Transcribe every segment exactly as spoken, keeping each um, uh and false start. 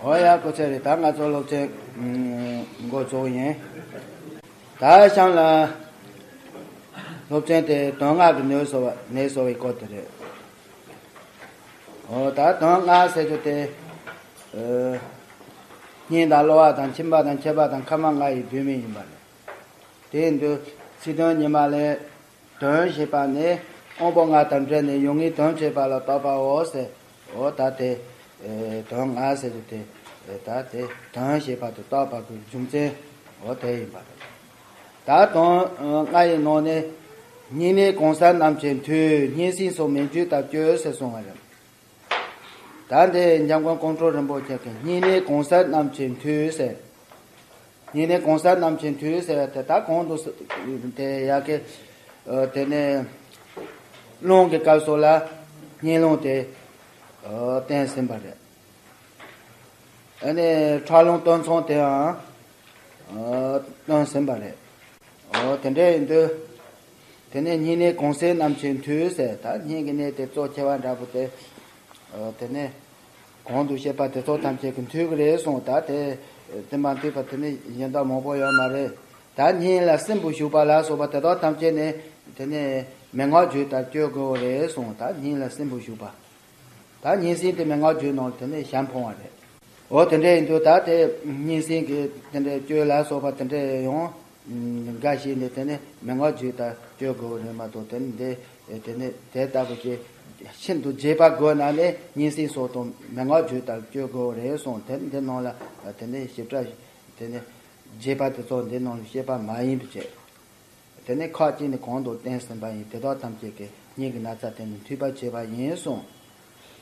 འོ་ཡ། སྐུ་ཚེ་རིང་། ད་ང་ཚོ་སློབ་ཚན་འགོ་བཙུགས་ཡིན། ད་གཤམ་ལ་སློབ་ཚན་དེ་དོན་ལྔ་གི་ནད་གསོ་བ་ནད་གསོ་བའི་སྐོར་དེ་རེད། འོ་ད་དོན་ལྔ་ཟེར་རྒྱུ་དེ། ཨ། སྙིང་དང་གློ་བ་དང་མཆིན་པ་དང་མཆེད་པ་དང་མཁལ་མ་ལྔ་ཡི་བསྡུས་མིང་ཡིན་པ་རེད། དེ་ཡིན་དུས་ཚིག་དོན་ཉི་མ་ལས། དོན་ཞེས་པ་ནི་དབང་པོ་ལྔ་དང་འབྲེལ་ནས་ཡོད་ངེས་དོན་བྱེད་པ་ལ་གཏོགས་པའོ་ཟེར། འོ་ད་དེ། ཨེ། དོན་ལྔ་ཟེར་རྒྱུ་དེ། ཨེ། ད་དེ་དོན་ཞེས་པ་དེ་གཏོགས་པ་གི་རྒྱུ་མཚན། འོ་དེ་ཡིན་པ་རེད། ད་དོན་ལྔ་ཡི་ནང་ནས། སྙིང་ནད་གང་ཟག་རྣམས་ཀྱི་མཐུས། སྙིང་སྲིན་སོགས་མི་འཇུ་ལྟར་བཅོས་ཟེར་གསུངས་པ་རེད། ད་འདི་འཇམ་མགོན་ཀོང་སྤྲུལ་རིན་པོ་ཆེ་གིས་སྙིང་ནད་གང་ཟག་རྣམས་ཀྱི་མཐུས་ཟེར། སྙིང་ནད་གང་ཟག་རྣམས་ཀྱི་མཐུས་ཟེར་བ་དེ་ད་གོང་དུ་ས་དེ་ཡ་གི། ཨ། དེ་ནས་རླུང་གི་སྐབས་སུ་ལ་སྙིང་རླུང་དེ། ཨ། བསྟན་ཟིན་པ་རེད། ཨ་ནི་ཁྲག་རླུང་སྟོད་འཚངས་དེའང་། ཨ། སྟོན་ཟིན་པ་རེད། འོ་དེ་འདྲ་ཡིན་དུས། དེ་ནས་སྙིང་ནད་གང་ཟག་རྣམས་ཀྱི་མཐུས་ཟེར། ད་སྙིང་གི་ནད་དེ་གཙོ་ཆེ་བ་འདྲ་པོ་དེ། ཨ། དེ་ནས་གོང་དུ་བཤད་པ་དེ་ཚོ་ཐམས་ཅད་ཀྱི་མཐུས་ཀྱི་རེད་གསུངས། ད་དེ་དེ་མ་མཐུས་པ་དེ་ནི་གཞན་དག་མང་པོ་ཡོད་མ་རེད། ད་སྙིང་ལ་སྲིན་བུ་ཞུགས་པ་ལ་སོགས་པ་དེ་དག་ཐམས་ཅད་ནི་དེ་ནས་མན་ངག་བརྒྱུད་ལྟར་བཅོས་དགོས་རེད་གསུངས། ད་སྙིང་ལ་སྲིན་བུ་ཞུགས་པ། ད་སྙིང་སྲིན་དེ་མན་ངག་བརྒྱུད་ནང་དེ་ནས་ཞལ་འཕངས་པ་རེད། འོ་དེ་འདྲ་ཡིན་དུས་ད་དེ་སྙིང་སྲིན་གྱི་དེ་འདྲ་བཅོས་ལ་སོགས་པ་དེ་འདྲ་ཡང་འགའ་ཞིག་ནས་དེ་ནས་མན་ངག་བརྒྱུད་ལྟར་བཅོས་དགོས་རེད་མ་གཏོགས། དེ་ནས་འདི་དེ་ནས་དེ་ལྟ་བུ་ཞིག་ཤིན་ཏུ་རྒྱས་པ་དགོས་ན་ནི་སྙིང་སྲིན་སོགས་དང་མན་ངག་བརྒྱུད་ལྟར་བཅོས་དགོས་རེད་གསུངས། དེ་འདི་ནང་ལ་དེ་ནས་ཞིབ་ཕྲ་དེ་ནས་རྒྱས་པ་དེ་ཚོ་འདི་ནང་ལ་བཤད་པ་མ་ཡིན་པ་བྱས། དེ་ནས་ཁག་ཅིག་ནི་གོང་དུ་བསྟན་ཟིན་པ་ཡིན། དེ་དག་ཐམས་ཅད་ཀྱིས་སྙིང་གི་ན་ཚ་དེ་ནི་མཐུད་པར་བྱེད་པ་ཡིན་གསུངས།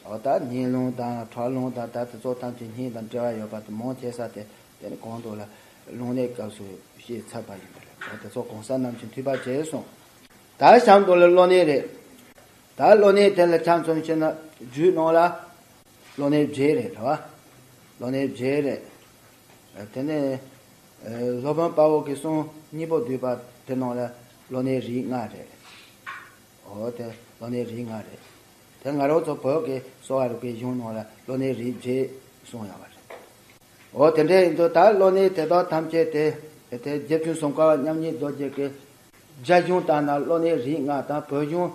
འོ་ད་སྙིང་རླུང་དང་ཁྲག་རླུང་དང་ད་དེ་ཚོ་ཐམས་ཅད་སྙིང་དང་འབྲེལ་བ་ཡོད་པ་དེ་མང་ཆེ་ས་དེ་དེ་ནི་གོང་དུ་ལ་རླུང་ནད་སྐབས་སུ་བཤད་ཚར་བ་ཡིན་པ་རེད། འོ་དེ་ཚོ་གང་ཟག་རྣམས་ཀྱི་མཐུད་པར་བྱེད་གསུངས། ད་གཤམ་དུ་ལ་གློ་ནད་རེད། ད་གློ་ནད་དེ་ལ་ཆ་མཚོན་བྱས་ན་རྒྱུད་ནང་ལ་གློ་ནད་བརྒྱད་རེད། རེད་བ། གློ་ནད་བརྒྱད་རེད། དེ་ནས། ཨ། སློབ་དཔོན་དཔའ་བོ་གི་གསུང་སྙིང་པོ་བསྡུས་པ་དེ་ནང་ལ་གློ་ནད་རིགས་ལྔ་རེད། འོ་དེ་གློ་ནད་རིགས་ལྔ་རེད། དེ་ང་རང་ཚོ་བོད་ཀྱི་གསོ་བ་རིག་པའི་གཞུང་ནང་ལ་གློ་ནད་རིགས་བརྒྱད་གསུངས་ཡོད་པ་རེད། འོ་དེ་འདྲ་ཡིན་དུས་ད་གློ་ནད་དེ་དག་ཐམས་ཅད་དེ་དེ་རྗེ་བཙུན་སུམ་མཁའ་པ་མཉམ་ཉིད་རྡོ་རྗེ་གིས། རྒྱ་གཞུང་ལྟར་ན་གློ་ནད་རིགས་ལྔ་དང་། བོད་གཞུང་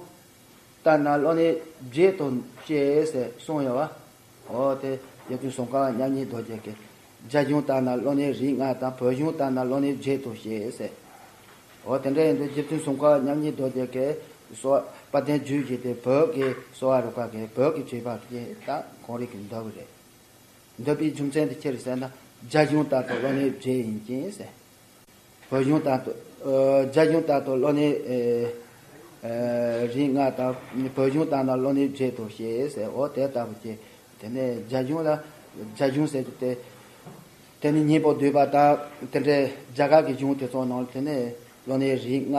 ལྟར་ན་གློ་ནད་བརྒྱད་དུ་བཤད་ཟེར་གསུངས་ཡོད་བ། འོ་དེ་རྗེ་བཙུན་སུམ་མཁའ་པ་མཉམ་ཉིད་རྡོ་རྗེ་གིས། རྒྱ་གཞུང་ལྟར་ན་གློ་ནད་རིགས་ལྔ་དང་། བོད་གཞུང་ལྟར་ན་གློ་ནད་བརྒྱད་དུ་བཤད་ཟེར། འོ་དེ་འདྲ་ཡིན་དུས་རྗེ་བཙུན་སུམ་མཁའ་པ་མཉམ་ཉིད་རྡོ་རྗེ་གིས་གསོ་བ་དཔལ་ལྡན་རྒྱུད་བཞི་དེ་བོད་ཀྱི་གསོ་བ་རིག་པ་གི་བོད་ཀྱི་བྱེད་པ་གི་ད་གོང་རིམ་གྱི་འདོད་པ་རེད། འདོད་པའི་རྒྱུ་མཚན་དེ་ཅི་རེད་ཟེར་ན། རྒྱ་གཞུང་ལྟར་དུ་གློ་ནད་བརྒྱད་ཡིན་ཅིང་ཟེར། བོད་གཞུང་ལྟར་དུ། ཨ། རྒྱ་གཞུང་ལྟར་དུ་གློ་ནད། ཨེ། ཨེ། རིགས་ལྔ་དང་། བོད་གཞུང་ལྟར་ན་གློ་ནད་བརྒྱད་དུ་བཤད་ཟེར། འོ་དེ་ལྟ་བུ་ཅིག་དེ་ནས་རྒྱ་གཞུང་ལ། རྒྱ་གཞུང་ཟེར་རྒྱུ་དེ། དེ་ནི་སྙིང་པོ་བསྡུས་པ་དང་དེ་འདྲའི་རྒྱ་གར་གྱི་གཞུང་དེ་ཚོ་ནང་ལ་དེ་ནས་གློ་ནད་རིགས་ལྔ།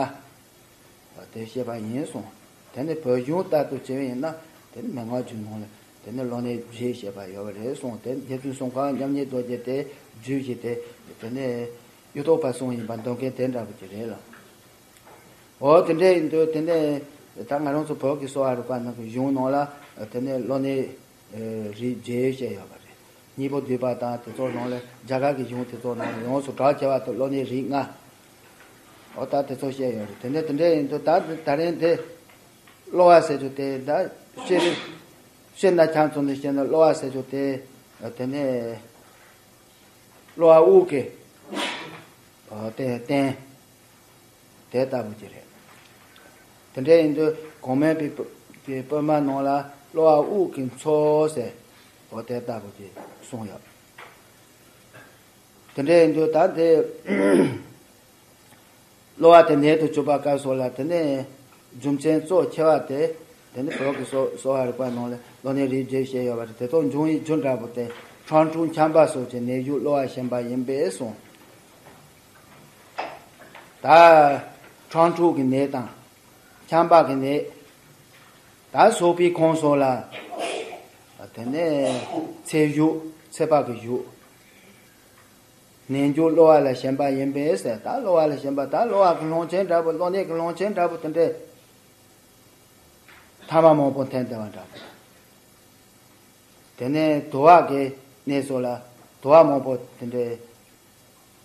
དེ་བཤད་པ་ཡིན་གསུངས། དེ་ནི་བོད་གཞུང་ལྟར་དུ་བྱས་པ་ཡིན་ན་དེ་ནི་མན་ངག་རྒྱུད་ནང་ལ་དེ་ནི་གློ་ནད་བརྒྱད་བཤད་པ་ཡོད་པ་རེད་གསུངས། དེ་ནི་རྗེ་བཙུན་སུམ་མཁའ་པ་མཉམ་ཉིད་རྡོ་རྗེ་དེ་རྒྱུད་བཞི་དེ་དེ་ནི་གཡུ་ཐོག་པ་གསུམ་ཡིན་པ་འདོན་མཁན་དེ་འདྲ་པོ་ཅིག་རེད་ལ། འོ་དེ་འདྲ་ཡིན་དུས་དེ་ནི་ད་ང་རང་ཚོ་བོད་ཀྱི་གསོ་བ་རིག་པ་ནང་གི་གཞུང་ནང་ལ་དེ་ནི་གློ་ནད། ཨེ། རིགས་བརྒྱད་བཤད་ཡོད་པ་རེད། སྙིང་པོ་བསྡུས་པ་དང་དེ་ཚོ་ནང་ལ་རྒྱ་གར་གྱི་གཞུང་དེ་ཚོ་ནང་ལ་ཡོངས་སུ་གྲགས་ཆེ་བ་དེ་གློ་ནད་རིགས་ལྔ། འོ་ད་དེ་ཚོ་བཤད་ཡོད་རེད། དེ་འདྲ་དེ་འདྲ་ཡིན་དུས་ད་ད་རིང་དེ་གློ་བ་ཟེར་རྒྱུ་དེ་ད་སྤྱིར་སྤྱིར་ན་ཆ་མཚོན་ནས་བཤད་ན་གློ་བ་ཟེར་རྒྱུ་དེ་དེ་ནས་གློ་བ་དབུགས་ཀྱི། ཨ། དེ་རྟེན། དེ་ལྟ་བུ་ཅིག་རེད། དེ་འདྲ་ཡིན་དུས་གོང་མའི་པའི་པའི་པུས་མོ་ནང་ལ་གློ་བ་དབུགས་ཀྱི་མཚོ་ཟེར། འོ་དེ་ལྟ་བུ་ཅིག་གསུངས་ཡོད། དེ་འདྲ་ཡིན་དུས་ད་དེ་གློ་བ་དེ་ནད་དུ་གྱུར་པ་སྐབས་སོགས་ལ་དེ་ནས་རྒྱུ་མཚན་གཙོ་ཆེ་བ་དེ། དེ་ནི་བོད་ཀྱི་གསོ་གསོ་བ་རིག་པ་ནང་ལ་གློ་ནད་རིགས་བརྒྱད་བཤད་ཡོད་པ་རེད། དེ་ཚོ་འབྱུང་བའི་རྒྱུ་འདྲ་པོ་དེ་ཁྲག་འཁྲུག་ཆམ་པ་སོགས་ཀྱི་ནད་གཞུང་གློ་བ་ཞན་པ་ཡིན་པས་གསུངས། ད་ཁྲག་འཁྲུག་གི་ནད་དང་ཆམ་པ་གི་ནད། ད་སོགས་པའི་ཁོངས་སོགས་ལ་དེ་ནས་ཚད་གཞུག་ཚད་པ་གི་གཞུག་ནད་གཞུང་གློ་བ་ལ་ཞན་པ་ཡིན་པས་ཟེར། ད་གློ་བ་ལ་ཞན་པ། ད་གློ་བ་གི་སློང་ཆེན་འདྲ་པོ། གློ་ནད་གི་སློང་ཆེན་འདྲ་པོ་དེ་འདྲས་ཐ་མ་མང་པོ་འཐེན་བསྡད་པ་འདྲ་པོ། དེ་ནས་དུ་བ་གི་གནས་སོགས་ལ། དུ་བ་མང་པོ་དེ་འདྲའི་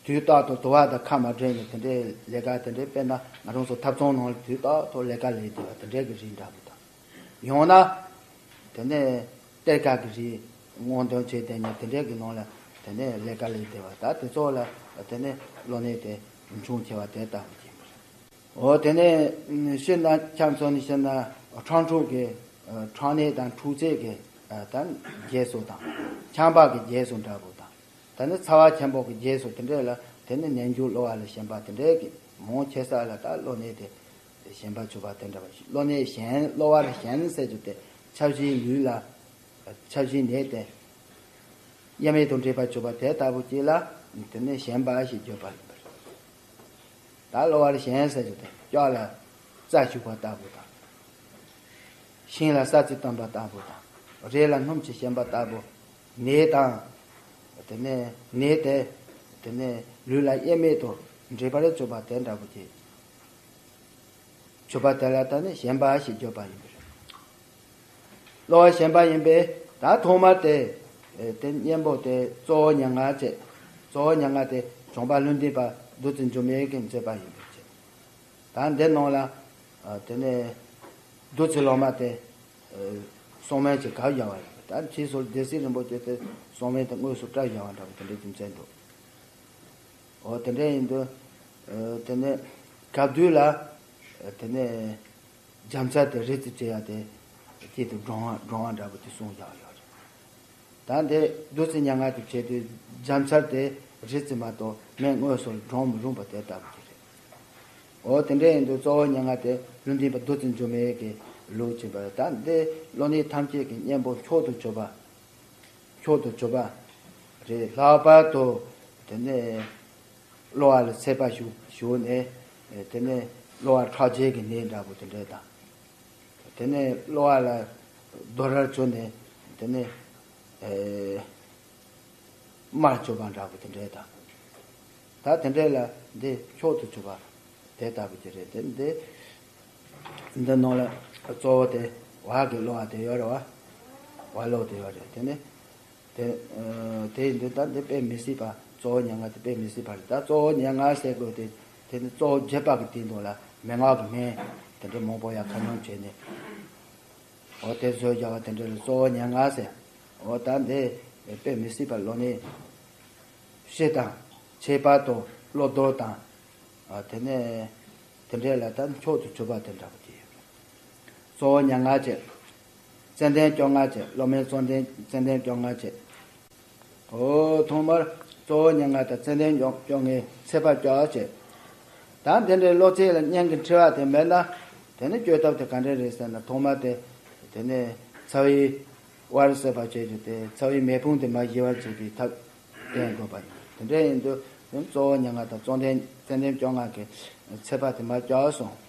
དུས་རྟག་ཏུ་དུ་བ་དང་ཁ་མ་བྲལ་ནས་དེ་འདྲའི་ལས་ཀ་དེ་འདྲའི། དཔེར་ན་ང་རང་ཚོ་ཐབ་ཚང་ནང་ལ་དུས་རྟག་ཏུ་ལས་ཀ་ལས་བསྡད་པ་དེ་འདྲའི་གི་རིགས་འདྲ་པོ་དང་། ཡང་ན་དེ་ནས་གཏེར་ཁ་གི་རིགས་སྔོག་འདོན་བྱས་བསྡད་ནས་དེ་འདྲའི་གི་ནང་ལ་དེ་ནས་ལས་ཀ་ལས་བསྡད་པ། ད་དེ་ཚོ་ལ་དེ་ནས་གློ་ནད་དེ་འབྱུང་ཆེ་བ་དེ་ལྟ་བུ་ཅིག་ཡིན་པ་རེད། འོ་དེ་ནས་ཤི་ན་ཁྱམས་ཚོ་ནས་ཤི་ན་ཁྲག་འཁྲུག་གི་ཁྲག་ནད་དང་འཁྲུག་རྩོད་ཀྱི་ད་རྒྱས་སོ་དང་། ཆམ་པ་གི་རྒྱས་སོ་འདྲ་པོ་དང་། ད་ནི་ཚ་བ་ཆེན་པོ་གི་རྒྱས་སོ་དེ་འདྲས་ལ་དེ་ནི་ནད་འབྱུང་གློ་བ་ལ་ཞེན་པ་དེ་འདྲས་ཀྱི་མང་ཆེ་ས་ལ་ད་གློ་ནད་དེ་ཞེན་པ་བྱུང་བ་དེ་འདྲ་བ་ཞིག་གློ་ནད་ཞེན། གློ་བ་ལ་ཞེན་ཟེར་རྒྱུ་དེ་ཆབ་ཞིའི་ལུས་ལ་ཆབ་ཞིའི་ནད་དེ་དབྱེར་མེད་དུ་འདྲེས་པ་བྱུང་བ་དེ་ལྟ་བུ་ཅིག་ལ་དེ་ནི་ཞེན་པ་ཞེས་བརྗོད་པ་ཡིན་པ་རེད། ད་གློ་བ་ལ་ཞེན་ཟེར་རྒྱུ་དེ་ལྕགས་ལ་རྩྭ་ཞུགས་པ་ལྟ་བུ་དང་། ཤིང་ལ་ས་རྩི་བཏང་པ་ལྟ་བུ་དང་། རས་ལ་སྣུམ་གྱིས་ཞེན་པ་ལྟ་བུ། ནད་དང་། དེ་ནས་ནད་དེ་དེ་ནས་ལུས་ལ་དབྱེར་མེད་དུ་འདྲེས་པར་བྱུང་བ་དེ་འདྲ་པོ་ཅིག་བྱུང་བ་དེ་ལ་ད་ནི་ཞེན་པ་ཞེས་བརྗོད་པ་ཡིན་པ་རེད། གློ་བ་ཞེན་པ་ཡིན་པས་ད་ཐོག་མར་དེ་དེ་གཉེན་པོ་དེ་གཙོ་བོ་མྱ་ངན་བྱེད། གཙོ་བོ་མྱ་ངན་དེ་བྱམས་པ་ལུས་ལྡན་པ་བདུད་རྩི་འཇོམས་མེད་ཀྱིས་མཛད་པ་ཡིན་པ་བྱེད། ད་འདི་ནང་ལ་དེ་ནས་བདུད་རྩི་ལོ་མ་དེ་གསང་བའི་གི་གབ་བཞག་པ་རེད། ད་ཕྱིས་སུ་སྡེ་སྲིད་རིན་པོ་ཆེ་དེ་གསང་བའི་དེ་དངོས་སུ་བཀྲལ་བཞག་པ་འདྲ་བོ་དེ་འདྲའི་རྒྱུ་མཚན་འདུག་འོ་དེ་འདྲ་ཡིན་དུས་དེ་ནས་གབ་དུས་ལ་དེ་ནས་རྒྱ་མཚར་དེ་རི་རྩི་བྱེད་ཡ་དེ་དཀྱིལ་དུ་བགྲང་བ་བགྲང་བ་འདྲ་བོ་དེ་གསུངས་བཞག་ཡོད་རེད། ད་འདི་བདུད་རྩི་མྱ་ངན་དུ་བྱེད་དུས་རྒྱ་མཚར་དེ་རི་རྩི་མ་གཏོགས་མེ་དངོས་སུ་བགྲང་མི་རུང་བ་དེ་ལྟ་བུ་ཅིག་རེད། འོ་དེ་འདྲ་ཡིན་དུས་གཙོ་བོ་མྱ་ངན་དེ་ལུས་ལྡན་པ་བདུད་རྩི་འཇོམས་མེད་ཀྱི་ལུགས་ཅིག་པ་རེད། ད་འདི་གློ་ནད་ཐམས་ཅད་ཀྱི་གཉེན་པོ་མཆོག་ཏུ་གྱུར་པ། མཆོག་ཏུ་གྱུར་པ་རེད། ལྷག་པར་དུ་དེ་ནས་གློ་བ་ལ་ཚད་པ་ཞུགས་ཞུགས་ནས་དེ་ནས་གློ་བ་ཁྲག་རྒྱས་ཀྱི་ནད་འདྲ་པོ་དེ་འདྲ་དང་། དེ་ནས་གློ་བ་ལ་རྡོ་རལ་བྱུགས་ནས་དེ་ནས་ཨེ་དམར་བྱུག་པ་འདྲ་པོ་དེ་འདྲས་དང་། ད་དེ་འདྲས་ལ་འདི་མཆོག་ཏུ་གྱུར་པ་དེ་ལྟ་བུ་ཅིག་རེད། དེ་འདི་འདི་ནང་ལ་གཙོ་བོ་དེ་བག་གི་གློ་བ་དེ་ཡོད་རེད་བ། བག་གློ་དེ་ཡོད་རེད། དེ་ནས་དེ་ཨ་དེ་ཡིན་དུས་ད་འདི་དཔེ་མི་སྲིད་པ། གཙོ་བོ་མྱ་ངན་དེ་དཔེ་མི་སྲིད་པ་རེད། ད་གཙོ་བོ་མྱ་ངན་ཟེར་དགོས་དེ་དེ་ནི་གཙོ་བོ་བརྒྱད་པ་གི་སྟེང་དུ་ལ་མན་ངག་གི་སྨན་དེ་འདྲ་མང་པོ་ཡང་ཁ་སྣོན་བྱས་ནས། འོ་དེ་བཟོས་རྒྱག་པ་དེ་འདྲ་ལ་གཙོ་བོ་མྱ་ངན་ཟེར། འོ་ད་འདི་དཔེ་མི་སྲིད་པ་གློ་ནད་ཕྱི་དང་། ཁྱད་པར་དུ་གློ་རྡོལ་དང་། ཨ་དེ་ནས་དེ་འདྲས་ལ་ད་མཆོག་ཏུ་གྱུར་པ་དེ་འདྲ་པོ་དེ་ཡོད། གཙོ་བོ་མྱ་ངན་བྱེད། ཙན་དན་སྐྱོ་ངལ་བྱེད། གློ་སྨན་ཙན་དན་ཙན་དན་སྐྱོ་ངལ་བྱེད། འོ་ཐོག་མར་གཙོ་བོ་མྱ་ངན་དང་ཙན་དན་སྐྱོ་སྐྱོ་ངལ་ཚད་པ་བཅོ་བྱེད། ད་འདི་འདྲའི་གློ་ཚད་ལ་གཉེན་གྱི་འཁྲི་བ་དེ་མེད་ན། དེ་ནི་བཅོས་ཐབས་དེ་ག་འདྲས་རེད་ཟེར་ན། ཐོག་མར་དེ་དེ་ནས་ཚ་བའི་བར་སྲེག་པ་བྱེད་རྒྱུ་དེ། ཚ་བའི་མེ་ཕུང་དེ་མར་ཞི་བར་བྱེད་པའི་ཐབས་བསྟེན་དགོས་པ་ཡིན། དེ་འདྲ་ཡིན་དུས་དེ་གཙོ་བོ་མྱ་ངན་དང་ཙན་དན་ཙན་དན་སྐྱོ་ངལ་གྱི་ཚད་པ་དེ་མར་བཅོ་སོང་།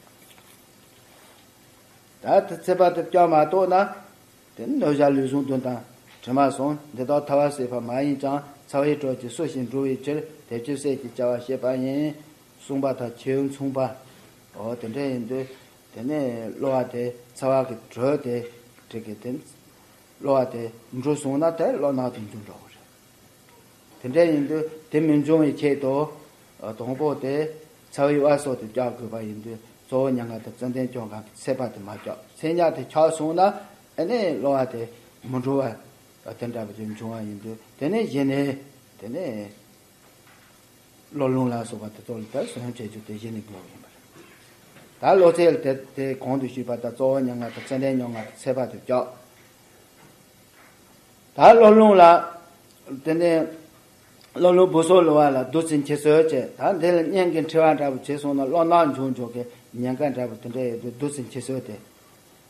ད་དེ་ཚད་པ་དེ་བཅོ་མ་གཏོགས་ན། དེ་ནི་གནོད་བྱ་ལུས་ཟུངས་གདོན་དང་དྲི་མ་ཟུངས། འདི་དག་ཐར་བར་བྱེད་པ་མ་ཡིན་ཀྱང་། ཚ་བའི་དྲོད་ཀྱིས་བསུ་ཞིང་འགྲོ་བའི་ཕྱིར། དེ་ཕྱིར་སྲེག་ཅེས་བྱ་བ་བཤད་པ་ཡིན། གསུངས་པ་དང་ཁྱེའུ་མཚུངས་པ། འོ་དེ་འདྲ་ཡིན་དུས་དེ་ནས་གློ་བ་དེ་ཚ་བ་གི་དྲོད་དེ་དྲི་གི་དེ་གློ་བ་དེ་འགྲོ་སོང་ན་དེ་གློ་རྣག་ཏུ་འགྱུར་འགྲོ་གི་རེད། དེ་འདྲ་ཡིན་དུས་དེ་མི་འབྱུང་བའི་ཆེད་དུ། ཨ་དང་པོ་དེ་ཚ་བའི་བར་སྲེག་དེ་བཅོ་དགོས་པ་ཡིན་དུས། གཙོ་བོ་མྱ་ངན་དང་ཙན་དན་སྐྱོ་ངལ་གྱི་ཚད་པ་དེ་མ་བཅོ། ཚད་ཉག་དེ་ཆག་སོང་ན་ཨ་ནི་གློ་བ་དེ་མི་འགྲོ་བ་དེ་འདྲ་བ་དེ་འབྱུང་བ་ཡིན་དུས། དེ་ནས་གཞི་ནས་དེ་ནས་གློ་རླུང་ལ་སོགས་པ་དེ་ཚོ་ལ་ད་ཟོན་བྱེད་རྒྱུ་དེ་གཞི་ནས་དགོས་ཡིན་པ་རེད། ད་གློ་ཚད་དེ་དེ་གོང་དུ་ཞུས་པ་ལྟར་གཙོ་བོ་མྱ་ངན་དང་ཙན་དན་སྐྱོ་ངལ་གྱི་ཚད་པ་དེ་བཅོ། ད་གློ་རླུང་ལ། དེ་ནས་གློ་རླུང་སྦུ་སྲོག་གློ་བ་ལ་བདུད་རྩི་འཁྱིལ་སོ་བྱེད། ད་འདི་ལ་གཉེན་གྱི་འཁྲི་བ་འདྲ་པོ་བྱས་སོང་ན་གློ་རྣག་འབྱུང་འཇུག་གི་ཉེན་ཁ་འདྲ་པོ་དེ་འདྲ་ཡོད་དུས་བདུད་རྩི་འཁྱིལ་སོ་དེ་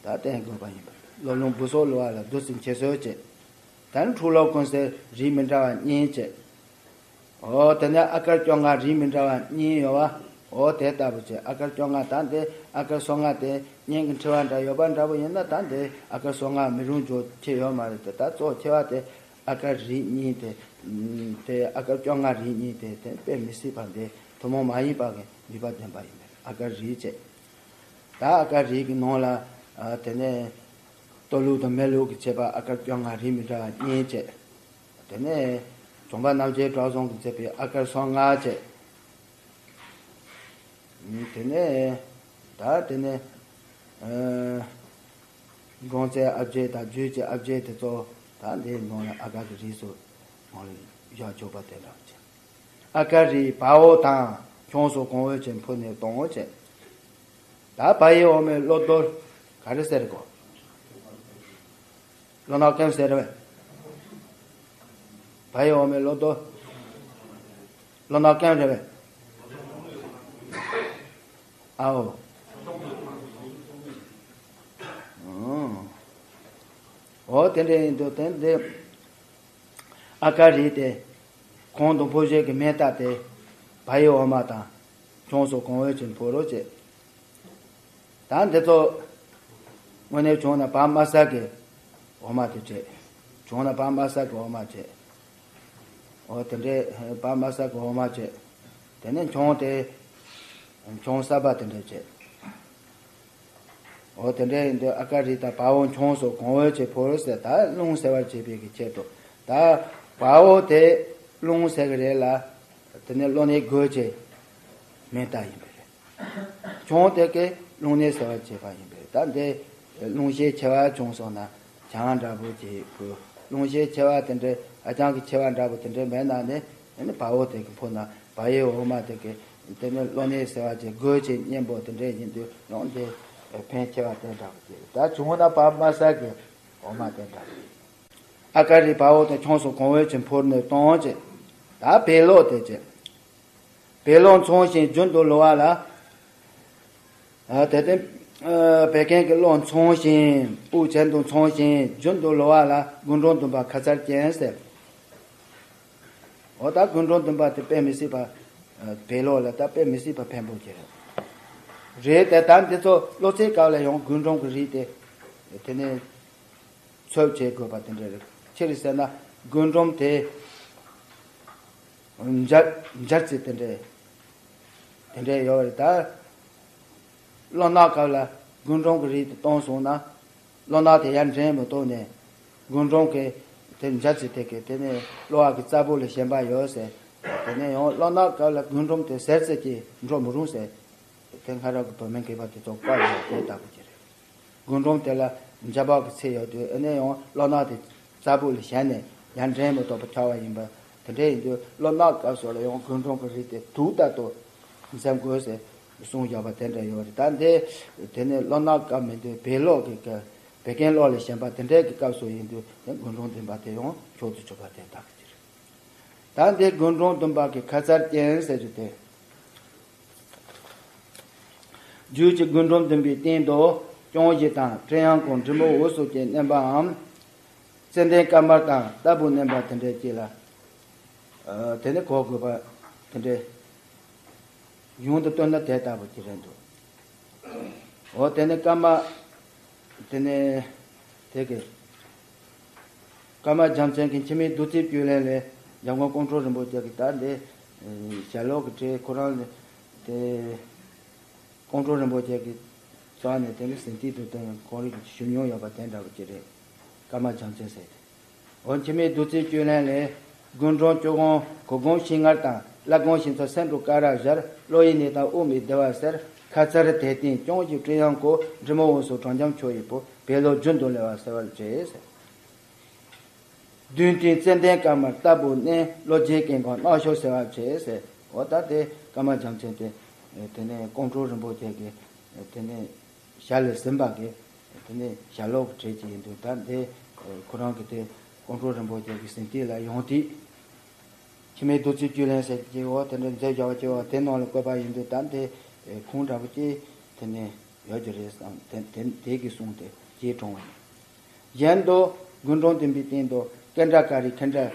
ད་བསྟེན་དགོས་པ་ཡིན་པ། གློ་རླུང་སྦུ་སྲོག་གློ་བ་ལ་བདུད་རྩི་འཁྱིལ་སོ་བྱེད། ད་ནི་འཁྲུག་ལོ་ཀུན་སེལ་རིགས་མི་འདྲ་བ་གཉིས་བྱེད། འོ་དེ་ནས་ཨ་ཀར་སྐྱོ་ངལ་རིགས་མི་འདྲ་བ་གཉིས་ཡོད་བ། འོ་དེ་ལྟ་བུ་བྱས། ཨ་ཀར་སྐྱོ་ངལ་ད་འདི་ཨ་ཀར་སོ་ལྔ་དེ་གཉེན་གྱི་འཁྲི་བ་འདྲ་ཡོད་པ་འདྲ་པོ་ཡིན་ན། ད་འདི་ཨ་ཀར་སོ་ལྔ་མི་རུང་འཇོག་ཁྱེད་ཡོད་མ་རེད་དེ། ད་གཙོ་ཆེ་བ་དེ་ཨ་ཀར་རིགས་གཉིས་དེ། དེ་ཨ་ཀར་སྐྱོ་ངལ་རིགས་གཉིས་དེ་དེ་དཔེ་མི་སྲིད་པ་འདི་ཐུན་མོང་མ་ཡིན་པ་གི་ནུས་པ་ལྡན་པ་ཡིན་པས། ཨ་ཀར་རིགས་བྱས། ད་ཨ་ཀར་རིགས་ཀྱི་ནང་ལ་ཨ་དེ་ནས་ལྟོ་ལུག་དང་མེ་ལུག་གི་ཁྱད་པར་ཨ་ཀར་སྐྱོ་ངལ་རིགས་མི་འདྲ་བ་གཉིས་བྱས། དེ་ནས་ གྲོང་པ་རྣམ་རྒྱལ་གྲོགས་བཟང་གིས་མཛད་པའི་ཨ་དཀར་སོ་ལྔ་བཅས། དེ་ནས་ད་དེ་ནས་དགོན་རྩེ་ཨ་བརྒྱད་དང་རྒྱུད་ཀྱི་ཨ་བརྒྱད་དེ་ཚོ་ད་འདིའི་ནང་ལ་ཨ་དཀར་གྱི་རིགས་སུ་ནང་ལ་བཞག་ཆོག་པ་དེ་འདྲ་བྱས། ཨ་དཀར་རིགས་དཔའ་བོ་དང་ཁྱུང་སོགས་གང་འོས་ཀྱི་ཕུལ་ནས་གཏོང་ངོ་བྱས། ད་བལ་ཡུལ་འོ་མའི་བློ་ལྡོག་ག་རེ་ཟེར་གོ། བློ་ནག་ཀེམ་ཟེར་བས། བལ་ཡུལ་འོ་མའི་བློ་ལྡོག་བློ་ནག་ཀེམ་རེད་བས། ཨའོ། ཨོ། ཨོ་དེ་འདྲ་ཡིན་དུས་དེ་འདི་ཨ་དཀར་རིགས་དེ་གང་དུ་འཕོ་བྱེད་ཀྱི་མེ་སྟག་དེ་བལ་ཡུལ་འོ་མ་དང་ཁྱུང་སོགས་གང་འོས་ཀྱི་འཕོ་རོགས་བྱེད། ད་འདི་ཚོ་དངོས་གནས་བྱུང་ན་བ་དམའ་ས་གི་འོ་མ་དེ་བྱེད། བྱུང་ན་བ་དམའ་ས་གི་འོ་མ་བྱེད། འོ་དེ་འདྲའི་བ་དམའ་ས་གི་འོ་མ་བྱེད། དེ་ནས་ཁྱུང་དེ་ཁྱུང་གསར་པ་དེ་འདྲ་བྱེད། འོ་དེ་འདྲ་ཡིན་དུས་ཨ་དཀར་རིགས་དང་དཔའ་བོ་ཁྱུང་སོགས་གང་འོས་ཀྱི་ཕོ་རོག་ཟེར། ད་རླུང་སེལ་བར་བྱེད་པའི་གི་ཆེད་དུ་ད་དཔའ་བོ་དེ་རླུང་སེལ་གི་རེད་ལ། དེ་ནས་གློ་ནད་འགོས་ཀྱི་མེ་སྟག་ཡིན་པ་རེད། ཁྱུང་དེ་གི་རླུང་ནད་སེལ་བར་བྱེད་པ་ཡིན་པ་རེད། ད་འདི་རླུང་ཤས་ཆེ་བ་བྱུང་སོང་ན་ཆང་འདྲ་པོ་ཅིག་དགོས། རླུང་ཤས་ཆེ་བ་དེ་འདྲ་ཧ་ཅང་གི་ཆེ་བ་འདྲ་པོ་དེ་འདྲ་མེད་ན་ནི་ཨ་ནི་དཔའ་བོ་དེ་གི་འཕོ་ན་བལ་ཡུལ་འོ་མ་དེ་གི་དེ་ནི་གློ་ནད་སེལ་བ་ཅིག་འགོས་ཀྱི་གཉེན་པོ་དེ་འདྲ་ཡིན་དུས་ཡང་དེ་ཕན་ཆེ་བ་དེ་འདྲ་པོ་ཅིག་ད་བྱུང་ན་བ་དམའ་ས་གི་འོ་མ་དེ་འདྲ་པོ་ཅིག་ཨ་དཀར་རིགས་དཔའ་བོ་དང་ཁྱུང་སོགས་གང་འོས་ཀྱི་ཕུལ་ནས་གཏོང་བྱེད། ད་བེ་ལོག་དེ་བྱེད། བེ་ལོག་མཚུངས་ཤིང་རྒྱུན་དུ་ལོ་བ་ལ། ཨ་དེ་སྟེ། ཨ་བད་ཀན་གྱི་གློག་མཚུངས་ཤིང་དབུགས་གྱེན་དུ་མཚུངས་ཤིང་རྒྱུན་དུ་ལོ་བ་ལ་དགུན་གྲང་འདུན་པ་ཁ་ཚར་ཅན་ཟེར། འོ་ད་དགུན་གྲང་འདུན་པ་དེ་དཔེ་མི་སྲིད་པ། ཨ་བེ་ལོག་ལ་ད་དཔེ་མི་སྲིད་པ་ཕན་པོ་ཅིག་རེད། རེད་དེ་ད་འདི་ཚོ་གློ་ཚད་སྐབས་ལ་ཡང་དགུན་གྲང་གི་རིགས་དེ། དེ་ནས། ཚོད་བྱེད་དགོས་པ་དེ་འདྲ་རེད། ཅི་རེད་ཟེར་ན་དགུན་གྲང་དེ། འཇར་འཇར་རྩི་དེ་འདྲ། དེ་འདྲ་ཡོད་རེད་ད། གློ་ནག་སྐབས་ལ་དགུན་གྲང་གི་རིགས་དེ་བཏང་སོང་ན། གློ་ནག་དེ་ཡར་འདྲེན་མི་ཐུབ་ནས། དགུན་གྲང་གི་དེ་འཇར་རྩི་དེ་གི་དེ་ནས་གློ་བ་གི་རྩ་བུ་ལ་ཞེན་པ་ཡོད་ཟེར། དེ་ནས་ཡང་གློ་ནག་སྐབས་ལ་དགུན་གྲང་དེ་ཟེར་ཚད་ཀྱིས་འགྲོ་མི་རུང་ཟེར། དེ་སྔ་རབས་ཀྱི་བོད་སྨན་མཁས་པ་དེ་ཚོ་བཀའ་ཡོད་དེ་ལྟ་བུ་ཅིག་རེད། དགུན་གྲང་དེ་ལ་འཇར་བ་གི་ཚད་ཡོད་དུས་ཨ་ནི་ཡང་གློ་ནག་དེ་རྩ་བུ་ལ་ཞེན་ནས་ཡར་འདྲེན་མི་ཐུབ་པ་ཆགས་པ་ཡིན་པ། དེ་འདྲ་ཡིན་དུས་གློ་ནག་སྐབས་སུ་ལ་ཡང་དགུན་གྲང་གི་རིགས་དེ་དུས་ལྟར་དུ་འཛེམ་དགོས་ཟེར་གསུངས་བཞག་པ་དེ་འདྲ་ཡོད་རེད། ད་འདི་དེ་ནི་གློ་ནག་སྐབས་མི་འདུག་བེ་ལོག་གི་སྐབས་བད་ཀན་གློ་ལ་ཞེན་པ་དེ་འདྲའི་གི་སྐབས་སུ་ཡིན་དུས་དེ་དགུན་གྲང་འདུན་པ་དེ་ཡང་མཆོག་ཏུ་གྱུར་པ་དེ་ལྟ་བུ་ཅིག་རེད། ད་འདི་དགུན་གྲང་འདུན་པ་གི་ཁ་ཚར་ཅན་ཟེར་རྒྱུ་དེ། རྒྱུད་ཀྱི་དགུན་གྲང་འདུན་པའི་སྟེང་དུ་ལྕང་གཞི་དང་སྤྲེའུ་གཡང་ཁོག་འབྲི་མོ་འོད་སོགས་ཀྱིས་མནན་པའམ། ཙན་དན་དཀར་དམར་དང་ལྟ་བུ་མནན་པ་དེ་འདྲའི་ཅིག་ལ། ཨ་དེ་ནི་གོ་དགོས་པ་དེ་འདྲའི། གཞུང་དུ་བཏོན་ན་དེ་ལྟ་བུ་ཅིག་རེད་འདུག་འོ་དེ་ནི་ཀརྨ། དེ་ནི། དེ་གི། ཀརྨ་རྒྱལ་མཚན་གྱི་འཆི་མེད་བདུད་རྩིའི་བཅུད་ལེན་ལས་འཇམ་མགོན་ཀོང་སྤྲུལ་རིན་པོ་ཆེ་གི་ད་འདི། ཞལ་ལུང་གི་གྲས་ཁོ་རང་ནི། དེ། ཀོང་སྤྲུལ་རིན་པོ་ཆེ་གི་རྩ་ནས་དེ་ནི་ཟིན་ཏིག་ཏུ་བཏོན་གོང་རིག་གི་ཞུ་མྱོང་ཡོད་པ་དེ་འདྲ་བོ་ཅིག་རེད། ཀརྨ་རྒྱལ་མཚན་ཟེར་ཏེ། འོ་འཆི་མེད་བདུད་རྩིའི་བཅུད་ལེན་ལས། དགུན་གྲང་སྐྱོ་སྒང་གོ་སྒོམ་ཤིང་མངར་དང་། བླ་སྒང་ཤིང་ཚ་སེ་འབྲུ་དཀར་ར་སྦྱར། གློ་ཡི་ནད་དང་དབུགས་མི་བདེ་བ་སེལ། ཁ་ཚར་དད་རྟེན་ལྕང་གཞི་སྤྲེའུ་གཡང་ཁོག་འབྲི་མོ་འོད་སོགས་གྲང་འཇམ་མཆོག་ཡི་བུ། བེ་ལོག་རྒྱུན་དུ་ལེགས་པ་སེལ་བར་བྱེད་ཟེར། བདུན་ཏིང་ཙན་དན་དཀར་དམར་ལྟ་བུ་མནན། གློ་རྗེས་སྐེམ་གང་རྣག་ཤོག་སེལ་བར་བྱེད་ཟེར། འོ་ད་དེ་ཀརྨ་རྒྱལ་མཚན་དེ། དེ་ནས་ཀོང་སྤྲུལ་རིན་པོ་ཆེ་གི། དེ་ནས་ཞལ་ལས་ཟིན་པ་གི། དེ་ནས་ཞལ་ལུང་གི་གྲས་ཅིག་ཡིན་དུས་ད་དེ། ཁོ་རང་གི་དེ་ཀོང་སྤྲུལ་རིན་པོ་ཆེ་གི་ཟིན་ཏིག་ལ་ཡོང་དུས། འཆི་མེད་བདུད་རྩིའི་བཅུད་ལེན་ཟེར་གྱི་འོ་དེ་འདྲ་མཛད་བཞག་པ་ཅིག་འོ་དེ་ནང་ལ་བཀོད་པ་ཡིན་དུས་ད་དེ། ཁུངས་འདྲ་པོ་ཅིག་དེ་ནས་ཡོད་ཀྱི་རེད་བསམ་དེ་དེ་དེ་གི་གསུང་དེ་ཅིག་དྲངས་པ་ཡིན། གཞན་དུ་དགུན་གྲང་འདུན་པའི་སྟེང་དུ་ཀེན་ཌ་ཀ་རི་ཁེན་ཌ་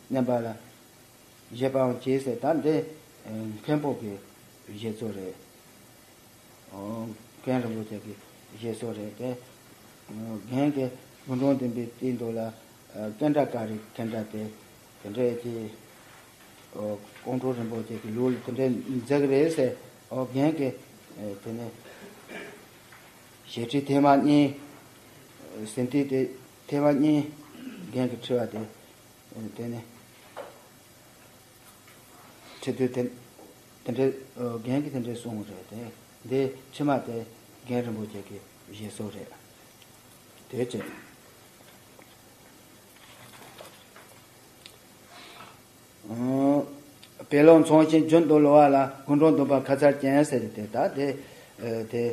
མནན་པ་ལ་བཞེས་པའང་བྱེད་ཟེར། ད་འདི་མཁན་པོ་གི་བཞེས་ཚུལ་རེད། མཁན་རིན་པོ་ཆེ་གི་བཞེས་ཚུལ་རེད་དེ། རྒན་གྱི་དགུན་གྲང་འདུན་པའི་སྟེང་དུ་ལ་ཀེན་ཌ་ཀ་རི་ཁེན་ཌ་དེ་དེ་འདྲའི་ཀྱི། ཨོ། ཀོང་སྤྲུལ་རིན་པོ་ཆེ་གི་ལུགས་ལ་དེ་འདྲའི་མཛད་ཀྱི་རེད་ཟེར། ཨོ་རྒན་གྱིས་དེ་ནས་ཞལ་ཁྲིད་ཐེངས་མ་གཉིས། ཟིན་ཏིག་དེ་ཐེངས་མ་གཉིས་རྒན་གྱིས་ཁྲིད་པ་དེ་དེ་ནས་ ཁྲི་འདུས་དེ་དེ་འདྲའི་རྒན་གྱིས་དེ་འདྲའི་གསུངས་རེད་དེ། འདི་ཕྱི་མ་དེ་རྒན་རིན་པོ་ཆེ་གི་བཞེད་སྲོལ་རེད། དེ་བྱས། ཨང་། བཻ་ལོ་ཚོང་ཞིང་རྒྱུན་དུ་ལོ་བ་ལ་སྐུ་འཁྲུངས་འདུན་པ་ཁ་ཚར་ཅན་ཟེར་ཏེ་ད་དེ་ཨ་དེ་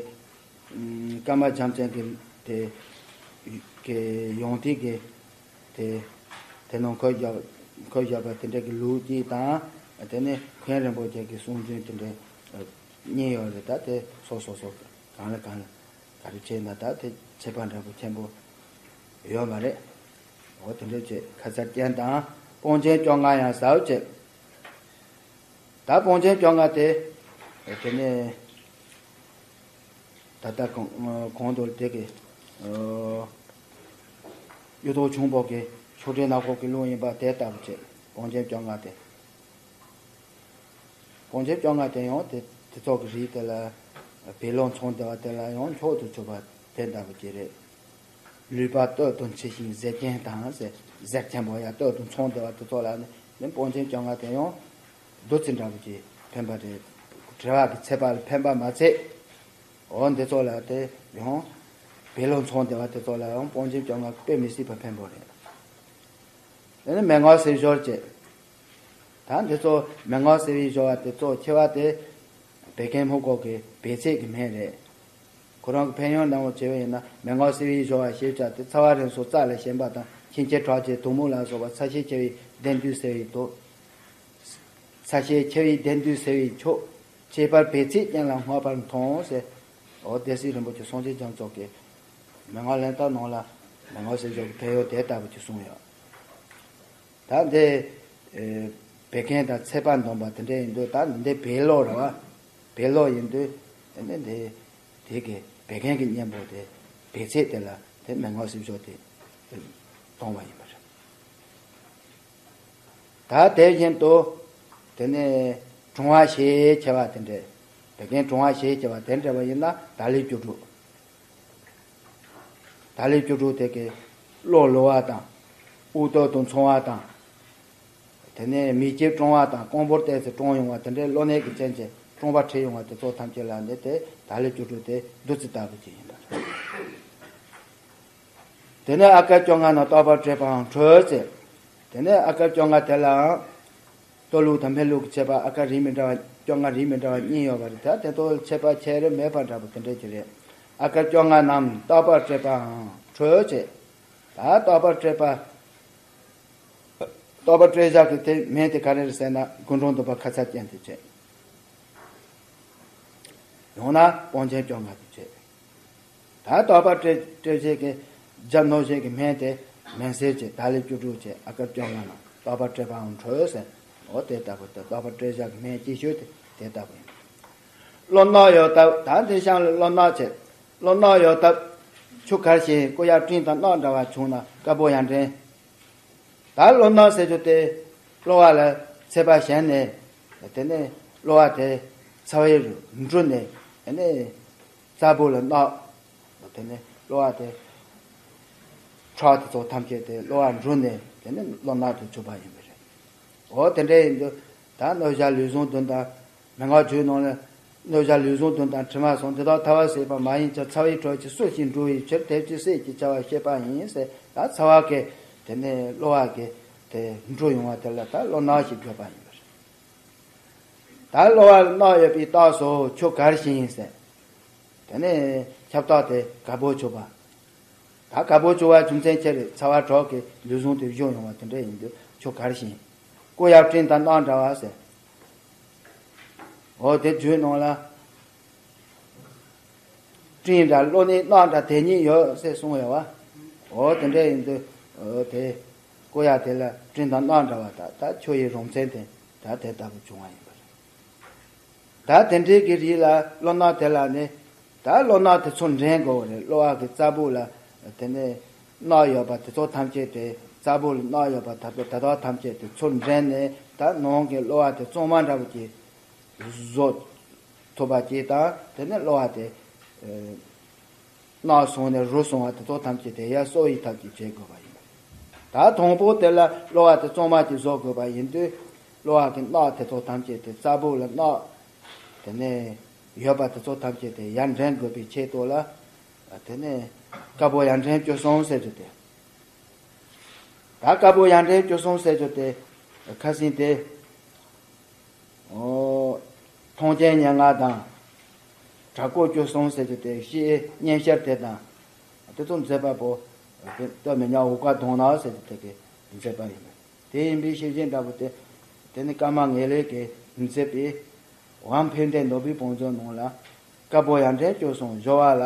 ཨམ་ཀརྨ་བྱམས་ཅན་གྱི་དེ་གི་ཡོངས་ཐིག་གི་དེ་དེ་ནང་འཁོད་བཞག་འཁོད་བཞག་པ་དེ་འདྲ་གི་ལུགས་གཅིག་དང་། དེ་ནས་མཁན་རིན་པོ་ཆེ་གི་གསུང་རྒྱུན་དེ་འདྲ་ཨ་གཉིས་ཡོད་རེད། ད་དེ་སོ་སོ་སོ་གང་ལ་གང་ལ། ག་རེ་བྱས་ན་ད་དེ་ཁྱད་པར་འདྲ་པོ་ཆེན་པོ་ཡོད་མ་རེད། འོ་དེ་འདྲ་བྱས་ཁ་ཚར་ཅན་དང་དཔུང་ཆེན་བཅོ་ལྔ་ཡང་ཟབ་བྱས། ད་དཔུང་ཆེན་བཅོ་ལྔ་དེ་དེ་ནས་ད་ལྟ་གོང་གོང་དུ་དེ་གི་གཡུ་ཐོག་ཆུང་པོ་གི་ཆོས་འབྲེལ་ནག་པོ་གི་ལུགས་ཡིན་པ་དེ་ལྟ་བུ་བྱས། དཔུང་ཆེན་བཅོ་ལྔ་དེ། དཔུང་ཆེན་བཅོ་ལྔ་དེ་ཡང་དེ་དེ་ཚོ་གི་རིགས་དེ་ལ་བཻ་ལོ་ཚོང་སྡེ་བ་དེ་ལ་ཡང་མཆོག་ཏུ་གྱུར་པ་དེ་ལྟ་བུ་ཅིག་རེད། ལུས་པ་སྟོད་དུ་འཁྱུ་ཞིང་གཟེར་ཅན་དང་ཟེར། གཟེར་ཆེན་པོ་ཡ་སྟོད་དུ་ཚོང་སྡེ་བ་དེ་ཚོ་ལ་ནི་ནི་དཔུང་ཆེན་བཅོ་ལྔ་དེ་ཡང་བདུད་རྩི་འདྲ་བོ་ཅིག་ཕན་པ་རེད། དྲི་བ་གི་ཚད་པ་ལ་ཕན་པ་མ་ཚད། འོ་འདི་ཚོ་ལ་དེ་ཡང་བཻ་ལོ་ཚོང་སྡེ་བ་དེ་ཚོ་ལ་ཡང་དཔུང་ཆེན་བཅོ་ལྔ་དཔེ་མི་སྲིད་པ་ཕན་པོ་རེད། དེ་ནི་མན་ངག་གསེར་ཞོར་བཅས། ད་འདི་ཚོ་མན་ངག་གསེར་བའི་ཞོར་བ་དེ་ཚོ་ཆེ་བ་དེ་བད་ཀན་སྨུག་པོ་གི་བད་ཚལ་གྱི་སྨན་རེད། ཁོ་རང་གི་ཕན་ཡོན་ནང་བྱས་པ་ཡིན་ན། མན་ངག་གསེར་བའི་ཞོར་བ་ཞེས་བྱ་སྟེ། ཚ་བ་རིམས་སོགས་རྩ་ལས་ཞན་པ་དང་། གཤིན་རྗེ་ཁྲག་ཆེན་དུག་མོ་ལ་སོགས་པ། ཚ་ཤས་ཆེ་བའི་ལྡན་དུས་སེལ་བའི་དུག་ཚ་ཤས་ཆེ་བའི་ལྡན་དུས་སེལ་བའི་ཆུ། ཁྱད་པར་བད་ཚལ་ཅན་ལ་བསྔགས་པར་མཐོང་ཟེར། འོ་སྡེ་སྲིད་རིན་པོ་ཆེ་སངས་རྒྱས་རྒྱ་མཚོ་གིས་མན་ངག་ལན་གྲངས་ནང་ལ་མན་ངག་གསེར་ཞོར་གྱི་ཕན་ཡོན་དེ་ལྟ་བུ་ཅིག་གསུངས་ཡོད། ད་འདི་ཨེ་བད་ཀན་དང་ཚད་པ་འདོམས་པ་དེ་འདྲ་ཡིན་དུས། ད་འདི་བད་ལོ་རེད་བ། བད་ལོ་ཡིན་དུས་ཨ་ནི་འདི་དེ་གི་བད་ཀན་གྱི་གཉེན་པོ་དེ་བད་ཚལ་དེ་ལ་དེ་མན་ངག་གསེར་ཞོར་དེ་གཏོང་བ་ཡིན་པ་རེད། ད་དེ་བཞིན་དུ་དེ་ནས་གྲང་བ་ཞེས་བྱ་བ་དེ་འདྲ། བད་ཀན་གྲང་བ་ཞེས་བྱ་བ་དེ་འདྲ་བ་ཡིན་ན་དར་ལི་བཅུ་དྲུག་དར་ལི་བཅུ་དྲུག་དེ་གིས་གློ་ལུ་བ་དང་། དབུགས་སྟོད་དུ་འཚུབ་པ་དང་། དེ་ནས་མིག་ལྕེ་ཀྲུང་བ་དང་། རྐང་པོར་ཏོག་ཙམ་ཀྲུང་ཡོང་བ་དེ་འདྲའི་གློ་ནད་ཀྱི་རྐྱེན་གྱིས་ཀྲུང་པ་འཁྲིགས་ཡོང་བ་དེ་ཚོ་ཐམས་ཅད་ལ་ནི་དེ་དར་ལི་བཅུ་དྲུག་དེ་བདུད་རྩི་ལྟ་བུ་ཅིག་ཡིན་པ་རེད། དེ་ནས་ཨ་ཀར་བཅོ་ལྔ་རྣམས་རྟག་པར་སྤྲོས་པའང་འཕྲོས་ཟེར། དེ་ནས་ཨ་ཀར་བཅོ་ལྔ་དེ་ལའང་སྟོད་ལུགས་དང་སྨད་ལུགས་ཀྱི་ཁྱད་པར། ཨ་ཀར་རིགས་མི་འདྲ་བ་བཅོ་ལྔ་རིགས་མི་འདྲ་བ་གཉིས་ཡོད་པ་རེད། ད་དེ་ཚོ་ཁྱད་པར་ཁྱད་རེ་མེད་པ་འདྲ་པོ་དེ་འདྲ་ཅིག་རེད། ཨ་ཀར་བཅོ་ལྔ་རྣམས་རྟག་པར་སྤྲོས་པའང་འཕྲོས་བྱས། ད་རྟག་པར་སྤྲོས་པ། རྟག་པར་སྤྲོས་བཞག་གི་དེ་སྨན་དེ་ག་རེ་རེད་ཟེར་ན། སྐུ་འཁྲུངས་འདུན་པ་ཁ་ཚར་ཅན་དེ་བྱས། ཡང་ན་དཔུང་ཆེན་བཅོ་ལྔ་དེ་བྱས། ད་རྟག་པར་སྤྲོས་སྤྲོས་བྱེད་ཀྱི་རྒྱབ་རྣོ་བྱེད་ཀྱི་སྨན་དེ་མན་སེལ་བྱས། དར་ལི་བཅུ་དྲུག་བྱས། ཨ་ཀར་བཅོ་ལྔ་རྣམས་རྟག་པར་སྤྲོས་པའང་འཕྲོས་ཟེར། འོ་དེ་ལྟ་བུ་དེ་རྟག་པར་སྤྲོས་བཞག་གི་སྨན་གྱི་ཤོས་དེ་དེ་ལྟ་བུ་ཡིན། གློ་རྣག་ཡོད་སྟབས། ད་འདི་གཤམ་ལ་གློ་རྣག་བྱས། གློ་རྣག་ཡོད་སྟབས་ཆུ་གར་ཞིང་སྐུ་ཡབ་སྤྲིན་དང་རྣག་འདྲ་བ་བྱུང་ན་དཀར་པོ་ཡར་འདྲེན། ད་གློ་རྣག་ཟེར་རྒྱུ་དེ་གློ་བ་ལ་ཚད་པ་ཞན་ནས། དེ་ནས་གློ་བ་དེ་ཚ་བའི་འབྲུ་ནས་དེ་ནས་རྩ་བུ་ལ་རྣག་དེ་ནས་གློ་བ་དེ་ཁྲག་དེ་ཚོ་ཐམས་ཅད་དེ་གློ་བ་འབྲུ་ནས་དེ་ནས་གློ་རྣག་ཏུ་གྱུར་པ་ཡིན་པ་རེད། འོ་དེ་འདྲ་ཡིན་དུས་ད་གནོད་བྱ་ལུས་ཟུངས་བདུན་དང་། མན་ངག་བཅུའི་ནང་ལ་གནོད་བྱ་ལུས་ཟུངས་བདུན་དང་དྲི་མ་གསུམ། འདི་དག་ཐ་བ་ཟད་པ་མ་ཡིན་ཀྱང་། ཚ་བའི་དྲོད་ཀྱིས་སྲུབས་ཤིང་འབྲུ་བའི་ཕྱིར། དེ་ཕྱིར་ཟད་ཅེས་བྱ་བར་བཤད་པ་ཡིན་ཟེར། ད་ཚ་བ་གི་དེ་ནས་གློ་བ་གི་དེ་འབྲུ་ཡོང་བ་དེ་ལ་ད་གློ་རྣག་ཞེས་བརྗོད་པ་ཡིན་པ་རེད། ད་གློ་བ་ལ་རྣག་ཡོད་པའི་རྟགས་སུ་ཆུ་གར་ཞིང་ཟེར། དེ་ནས་ཁྱབ་རྟགས་དེ་དཀར་པོ་གྱུར་པ། ད་དཀར་པོ་གྱུར་བ་རྒྱུ་མཚན་ཅི་རེད། ཚ་བ་དྲག་གིས་ལུས་ཟུངས་དེ་བཞུ་ཡོང་བ་དེ་འདྲ་ཡིན་དུས་ཆུ་གར་ཞིང་། སྐུ་ཡབ་སྤྲིན་དང་རྣག་འདྲ་བ་ཟེར། འོ་དེ་རྒྱུད་ནང་ལ་སྤྲིན་འདྲ་གློ་ནད་རྣག་འདྲ་དེ་གཉིས་ཡོད་ཟེར་གསུངས་ཡོད་བ། འོ་དེ་འདྲ་ཡིན་དུས་འོ་དེ་སྐུ་ཡབ་དེ་ལ་སྤྲིན་དང་རྣག་འདྲ་བ་དག་ད་ཆུ་ཡི་རང་མཚན་དེ་ད་དེ་ལྟ་བུ་བྱུང་བ་ཡིན་པ་རེད། ད་དེ་འདྲའི་གི་རིགས་ལ་གློ་རྣག་དེ་ལ་ནི་ད་གློ་རྣག་དེ་ཚུར་འདྲེན་དགོས་པ་རེད། གློ་བ་གི་རྩ་བུ་ལ་དེ་ནས་རྣག་ཡོད་པ་དེ་ཚོ་ཐམས་ཅད་དེ་རྩ་བུ་ལ་རྣག་ཡོད་པ་ད་དེ་དག་ཐམས་ཅད་དེ་ཚུར་འདྲེན་ནས་ད་ནང་གི་གློ་བ་དེ་གཙང་མ་འདྲ་པོ་ཅིག་བཟོ་ཐུབ་པ་ཅིག་དང་། དེ་ནས་གློ་བ་དེ་རྣག་སོང་ནས་རུལ་སོང་བ་དེ་ཚོ་ཐམས་ཅད་དེ་ཡར་གསོ་ཡི་ཐབས་ཅིག་བྱེད་དགོས་པ་ཡིན། ད་དང་པོ་དེ་ལ་གློ་བ་དེ་གཙང་མ་ཅིག་བཟོ་དགོས་པ་ཡིན་དུས། གློ་བ་གི་རྣག་དེ་ཚོ་ཐམས་ཅད་དེ་རྩ་བོ་ལ་རྣག་དེ་ནས་ཡོད་པ་དེ་ཚོ་ཐམས་ཅད་དེ་ཡར་འདྲེན་དགོས་པའི་ཆེད་དུ་ལ། དེ་ནས་དཀར་པོ་ཡར་འདྲེན་བཅུ་གསུམ་ཟེར་རྒྱུ་དེ། ད་དཀར་པོ་ཡར་འདྲེན་བཅུ་གསུམ་ཟེར་རྒྱུ་དེ་ཁ་སང་དེ། ཨོ། མཐོང་རྐྱེན་སྙན་ངག་དང་། གྲགས་སྐོར་བཅུ་གསུམ་ཟེར་རྒྱུ་དེ་ཤེས་སྙན་ཤལ་དེ་དང་། དེ་ཚོ་མཛད་པ་པོ། སྟོད་སྨད་ཉག་འུག་པ་གདོང་ནག་ཟེར་རྒྱུ་དེ་གི་མཛད་པ་ཡིན་པས། དེ་ཡིན་པའི་ཤེས་བཞིན་འདྲ་པོ་དེ། དེ་ནི་ཀརྨ་ངེས་ལེགས་ཀྱིས་མཛད་པའི་དབང་ཕན་བདེ་ནོར་བུའི་བང་མཛོད་ནང་ལ། དཀར་པོ་ཡར་འདྲེན་བཅུ་གསུམ་སྦྱོར་བ་ལ།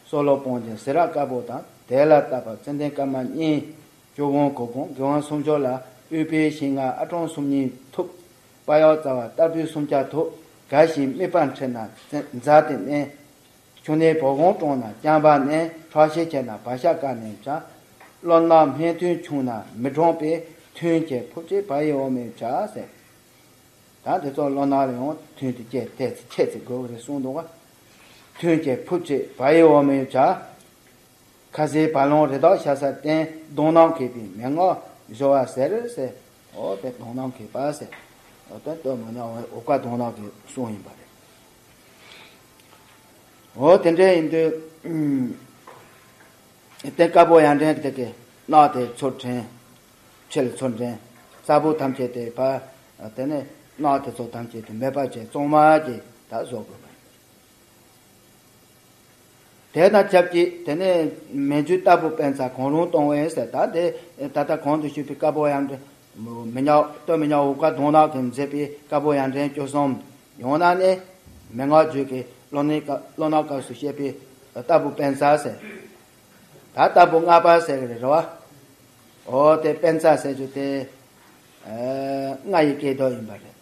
སྲོ་ལོ་སྤུངས་ཀྱི་སེ་ར་དཀར་པོ་དང་། དེ་ལ་བཏགས་པ་ཙན་དན་དཀར་དམར་གཉིས། བཅུ་སྒང་གོ་སྒང་དགེ་དབང་སུམ་སྦྱོར་ལ། ཨུཏྤལ་ཤིང་མངར་ཨ་ཀྲང་སུམ་གཉིས་ཐུབ། པ་ཡག་རྩ་བ་རྟ་སྦྲུལ་སུམ་བརྒྱ་ཐུབ། དགའ་ཞིང་དམིགས་པ་འཕྲད་ན་མཛའ་སྟེ་མནན། ཆུ་ནས་བོ་སྒང་དཀྲོངས་ན་རྐྱང་པ་མནན། ཁྲག་ཤེད་ཆེ་ན་བ་ཤ་བཀག་ནས་བྱ། གློ་རྣག་སྨན་ཐུན་ཆུང་ན་མི་གྲོངས་པས། ཐུན་གྱི་ཕུབ་ཅེས་བག་ཡོད་བ་མེད་བྱ་ཟེར། ད་དེ་ཚོ་གློ་རྣག་ལ་ཡང་ཐུན་དེ་བཅད་ཏེ་ཚེ་ཁྱད་ཚེ་དགོས་རེད་གསུངས་འདུག་ག། ཐུན་གྱི་ཕུབ་ཅེས་བག་ཡོད་བ་མེད་བྱ། ཁ་ཟས་བ་ལང་རི་དྭགས་ཤ་ཟ་བསྟེན། གདོང་ནག་མཁས་པའི་མན་ངག་སྦྱོར་བ་ཟེར་ཟེར། འོ་དེ་གདོང་ནག་མཁས་པ་ཟེར། འོ་དེ་སྟོད་སྨད་ཉག་འུག་པ་གདོང་ནག་གི་གསུང་ཡིན་པ་རེད། འོ་དེ་འདྲ་ཡིན་དུས། ཨུམ། དེ་དཀར་པོ་ཡར་འདྲེན་དེ་གི་རྣག་དེ་ཚུར་འདྲེན། ཕྱི་ལ་ཚུར་འདྲེན། རྩ་བོ་ཐམས་ཅད་དེ་ཕར། དེ་ནས་རྣག་དེ་ཚོ་ཐམས་ཅད་དེ་མེད་པ་བྱས་གཙང་མ་གྱིས་ད་བཟོ་དགོས་པ་རེད། དེ་དང་ཆབས་ཅིག་དེ་ནས་མེ་མཆོད་ལྟ་བུ་པད་ཚལ་གང་རུང་གཏོང་བས་ཟེར། ད་དེ་ད་ལྟ་གོང་དུ་ཞུས་པའི་དཀར་པོ་ཡར་འདྲེན། མི་ཉག་སྟོད་མི་ཉག་འུག་པ་གདོང་ནག་གིས་མཛད་པའི་དཀར་པོ་ཡར་འདྲེན་བཅུ་གསུམ། ཡང་ན་ནི་མན་ངག་རྒྱུད་ཀྱི་གློ་ནག་སྐབས་གློ་ནག་སྐབས་སུ་བཤད་པའི་ལྟ་བུ་པད་ཚལ་ཟེར། ད་ལྟ་བུ་ལྔ་པ་ཟེར་གི་རེད་བ། འོ་དེ་པད་ཚལ་ཟེར་རྒྱུ་དེ། ལྔ་ཡི་སྐད་དོད་ཡིན་པ་རེད།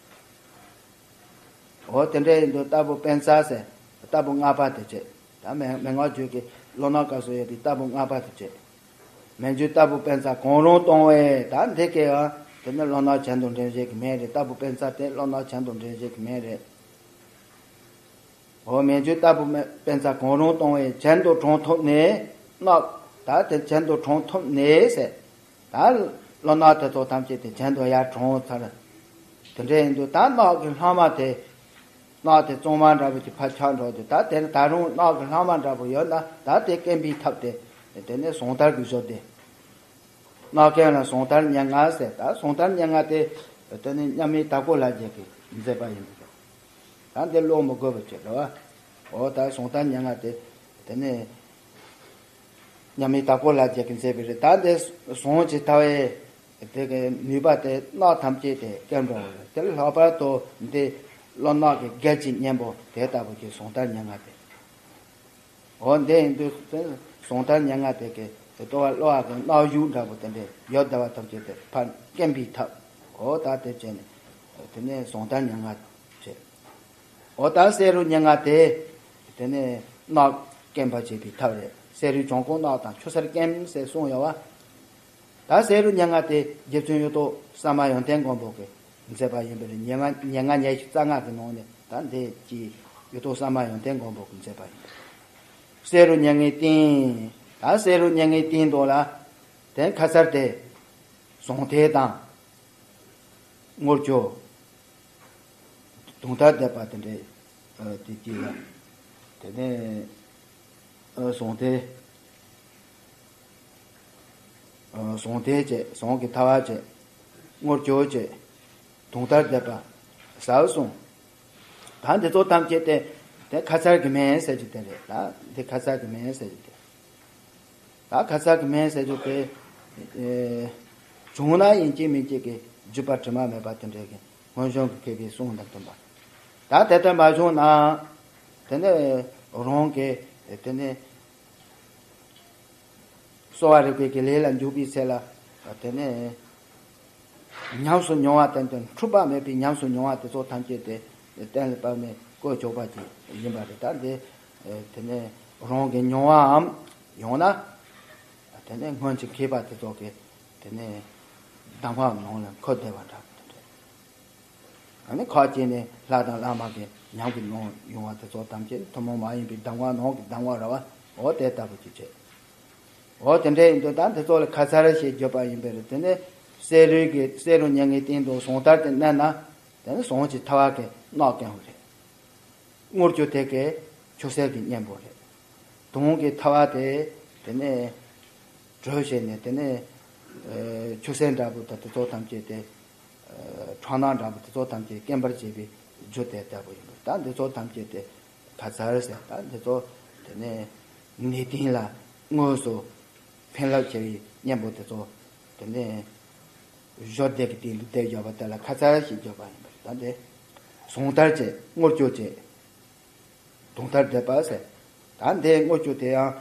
འོ་དེ་འདྲ་ཡིན་དུས་ལྟ་བུ་པད་ཚལ་ཟེར། ལྟ་བུ་ལྔ་པ་དེ་བྱས། ད་མན་མན་ངག་རྒྱུད་ཀྱི་གློ་ནག་སྐབས་སུ་ཡོད་པའི་ལྟ་བུ་ལྔ་པ་དེ་བྱས། མེ་མཆོད་ལྟ་བུ་པད་ཚལ་གང་རུང་གཏོང་བས། ད་འདི་སྐད་ཡང་དེ་ནི་གློ་ནག་གྱེན་དུ་འདྲེན་བྱེད་ཀྱི་མེ་རེད། ལྟ་བུ་པད་ཚལ་དེ་གློ་ནག་གྱེན་དུ་འདྲེན་བྱེད་ཀྱི་མེ་རེད། འོ་མེ་མཆོད་ལྟ་བུ་པད་ཚལ་གང་རུང་གཏོང་བས། གྱེན་དུ་དྲངས་ཐུབ་ནས། རྣག་ད་དེ་གྱེན་དུ་དྲངས་ཐུབ་ནས་ཟེར། ད་གློ་རྣག་དེ་ཚོ་ཐམས་ཅད་དེ་གྱེན་དུ་ཡར་དྲངས་ཚར། དེ་འདྲ་ཡིན་དུས་ད་རྣག་གི་ལྷག་མ་དེ། རྣག་དེ་གཙང་མ་འདྲ་པོ་ཅིག་ཕར་ཆག་འགྲོ་དུས། ད་དེར་ད་རུང་རྣག་གི་ལྷག་མ་འདྲ་པོ་ཡོད་ན། ད་དེ་སྐེམ་པའི་ཐབས་དེ། དེ་ནས་ཟངས་དར་གྱི་བཞོ་དེ། རྣག་སྐེམ་ལ་ཟངས་དར་སྙན་ངག་ཟེར། ད་ཟངས་དར་སྙན་ངག་དེ། དེ་ནི་མཉམ་མེད་དྭགས་པོ་ལྷ་རྗེ་གིས་མཛད་པ་ཡིན་པས། ད་འདི་ཀློག་མི་དགོས་པ་བྱེད་རེད་བ། འོ་ད་ཟངས་དར་སྙན་ངག་དེ། དེ་ནི་མཉམ་མེད་དྭགས་པོ་ལྷ་རྗེ་གིས་མཛད་པ་རེད། ད་འདི་ཟངས་ཀྱི་ཐ་བའི་དེ་གི་ནུས་པ་དེ་རྣག་ཐམས་ཅད་དེ་སྐེམ་འགྲོ་བ་རེད། དེ་ལྷག་པར་དུ་འདི་གློ་རྣག་གི་སྒལ་གྱི་གཉེན་པོ་དེ་ལྟ་བུ་གི་ཟངས་དར་སྙན་ངག་དེ། འོ་འདི་ཡིན་དུས་ཟངས་དར་སྙན་ངག་དེ་གི་ལྟོ་བ་གློ་བ་གི་རྣག་གཞུག་འདྲ་པོ་དེ་འདྲས་ཡོད་བསྡད་པ་ཐམས་ཅད་དེ་ཕར་སྐེམ་པའི་ཐབས། འོ་ད་དེ་བྱས་ནས་དེ་ནས་ཟངས་དར་སྙན་ངག་བྱས། འོ་ད་བསེ་རུ་སྙན་ངག་དེ། དེ་ནས་རྣག་སྐེམ་པར་བྱེད་པའི་ཐབས་རེད། བསེ་རུའི་བྱང་ཁོག་རྣག་དང་ཆུ་སེར་སྐེམ་ཟེར་གསུངས་ཡོད་བ། ད་བསེ་རུ་སྙན་ངག་དེ་རྗེ་བཙུན་གཡུ་ཐོག་ས་མ་ཡོན་ཏན་མགོན་པོ་གིས་མཛད་པ་ཡིན་པ་རེད། ཉེར་ལྔ་ཉེར་ལྔ་ཉེར་བཞི་རྩ་ལྔ་གི་ནང་ནས་ད་འདི་ཅིག་གཡུ་ཐོག་ས་མ་ཡོན་ཏན་མགོན་པོ་གིས་མཛད་པ་ཡིན། བསེ་རུ་སྙན་ངག་སྟེང་། ད་བསེ་རུ་སྙན་ངག་སྟེང་དུ་ལ། དེ་ཁ་ཚར་དེ། ཟངས་ཐལ་དང་། དངུལ་ཆུ། དུང་ལྟར་བསྡེབས་པ་དེ་འདྲའི། ཨ་དེ་གཅིག་ལ། དེ་ནས་ཨ་ཟངས་ཐལ། ཨ་ཟངས་ཐལ་བྱས། ཟངས་ཀྱི་ཐལ་བ་བྱས། དངུལ་ཆུ་བྱས། དུང་ལྟར་བསྡེབས་པ་ཟ་བ་གསུངས། ད་འདི་ཚོ་ཐམས་ཅད་དེ་དེ་ཁ་ཚར་གྱི་སྨན་ཟེར་རྒྱུ་དེ་རེད། ད་འདི་ཁ་ཚར་གྱི་སྨན་ཟེར་རྒྱུ་དེ། ད་ཁ་ཚར་གྱི་སྨན་ཟེར་རྒྱུ་དེ། ཨེ། བྱུང་ན་ཡིན་གཅིག་མིན་གཅིག་གི་རྒྱུད་པ་དྲི་མ་མེད་པ་དེ་འདྲའི་གི་སྔོན་བྱུང་གི་མཁས་པའི་གསུང་དང་མཐུན་པ། ད་དེ་ལྟར་མ་བྱུང་ན། དེ་ནས་རང་གི་དེ་ནས་གསོ་བ་རིག་པའི་གི་ལས་ལ་འཇུག་པའི་ཚེ་ལ། དེ་ནས་ཉམས་སུ་མྱོང་བ་དང་དེ་འཁྲུལ་པ་མེད་པའི་ཉམས་སུ་མྱོང་བ་དེ་ཚོ་ཐམས་ཅད་དེ་གཏན་ལ་ཕབ་ནས་བཀོལ་ཆོག་པ་ཅིག་ཡིན་པ་རེད། ད་འདི་དེ་ནས་རང་གི་མྱོང་བའམ་ཡང་ན་དེ་ནས་སྔོན་གྱི་མཁས་པ་དེ་ཚོ་གི་དེ་ནས་གདམས་ངག་ནང་ལ་འཁོད་བསྡད་པ་འདྲ་པོ་དེ་འདྲ། ཨ་ནི་ཁ་ཅིག་ནས་ལྷ་དང་བླ་མ་གི་ཉམས་ཀྱི་ནང་ཡོང་བ་དེ་ཚོ་ཐམས་ཅད་ཐུན་མོང་མ་ཡིན་པའི་གདམས་ངག་ནང་གི་གདམས་ངག་རེད་བ། འོ་དེ་ལྟ་བུ་ཅིག་བྱས། འོ་དེ་འདྲ་ཡིན་དུས་ད་འདི་ཚོ་ལ་ཁ་ཚར་ཞེས་བརྗོད་པ་ཡིན་པས་རེད། དེ་ནས་བསེ་རུའི་གི་བསེ་རུ་སྙན་ངག་སྟེང་དུ་ཟངས་དར་དེ་མནན་ན། དེ་ནི་ཟངས་ཀྱི་ཐལ་བ་གི་སྣ་བསྐྱལ་བ་རེད། དངུལ་ཆུ་དེ་གི་ཆུ་སེར་གྱི་གཉེན་པོ་རེད། དུང་གི་ཐལ་བ་དེ་དེ་ནས་དྲོད་བྱས་ནས་དེ་ནས་ཆུ་སེར་འདྲ་པོ་དང་དེ་ཚོ་ཐམས་ཅད་དེ། ཁྲག་སྣ་འདྲ་པོ་དེ་ཚོ་ཐམས་ཅད་སྐེམ་པར་བྱེད་པའི་རྒྱུ་དེ་ལྟ་བུ་ཡིན་པས། ད་འདི་ཚོ་ཐམས་ཅད་དེ་ཁ་ཚར་ཟེར། ད་འདི་ཚོ་དེ་ནས་ནད་གཏིང་ལ་དངོས་སུ་ཕན་རླབས་ཆེ་བའི་གཉེན་པོ་དེ་ཚོ་དེ་ནས་གཞོ་སྡེ་གི་སྟེང་དུ་བསྡད་ཡོད་པ་དེ་ལ་ཁ་ཚར་ཞེས་བརྗོད་པ་ཡིན་པས། ད་འདི་ཟངས་ཐལ་བྱས། དངུལ་ཆུ་བྱས། དུང་ཐལ་བསྡད་པ་ཟེར། ད་འདི་དངུལ་ཆུ་དེ་ཡང་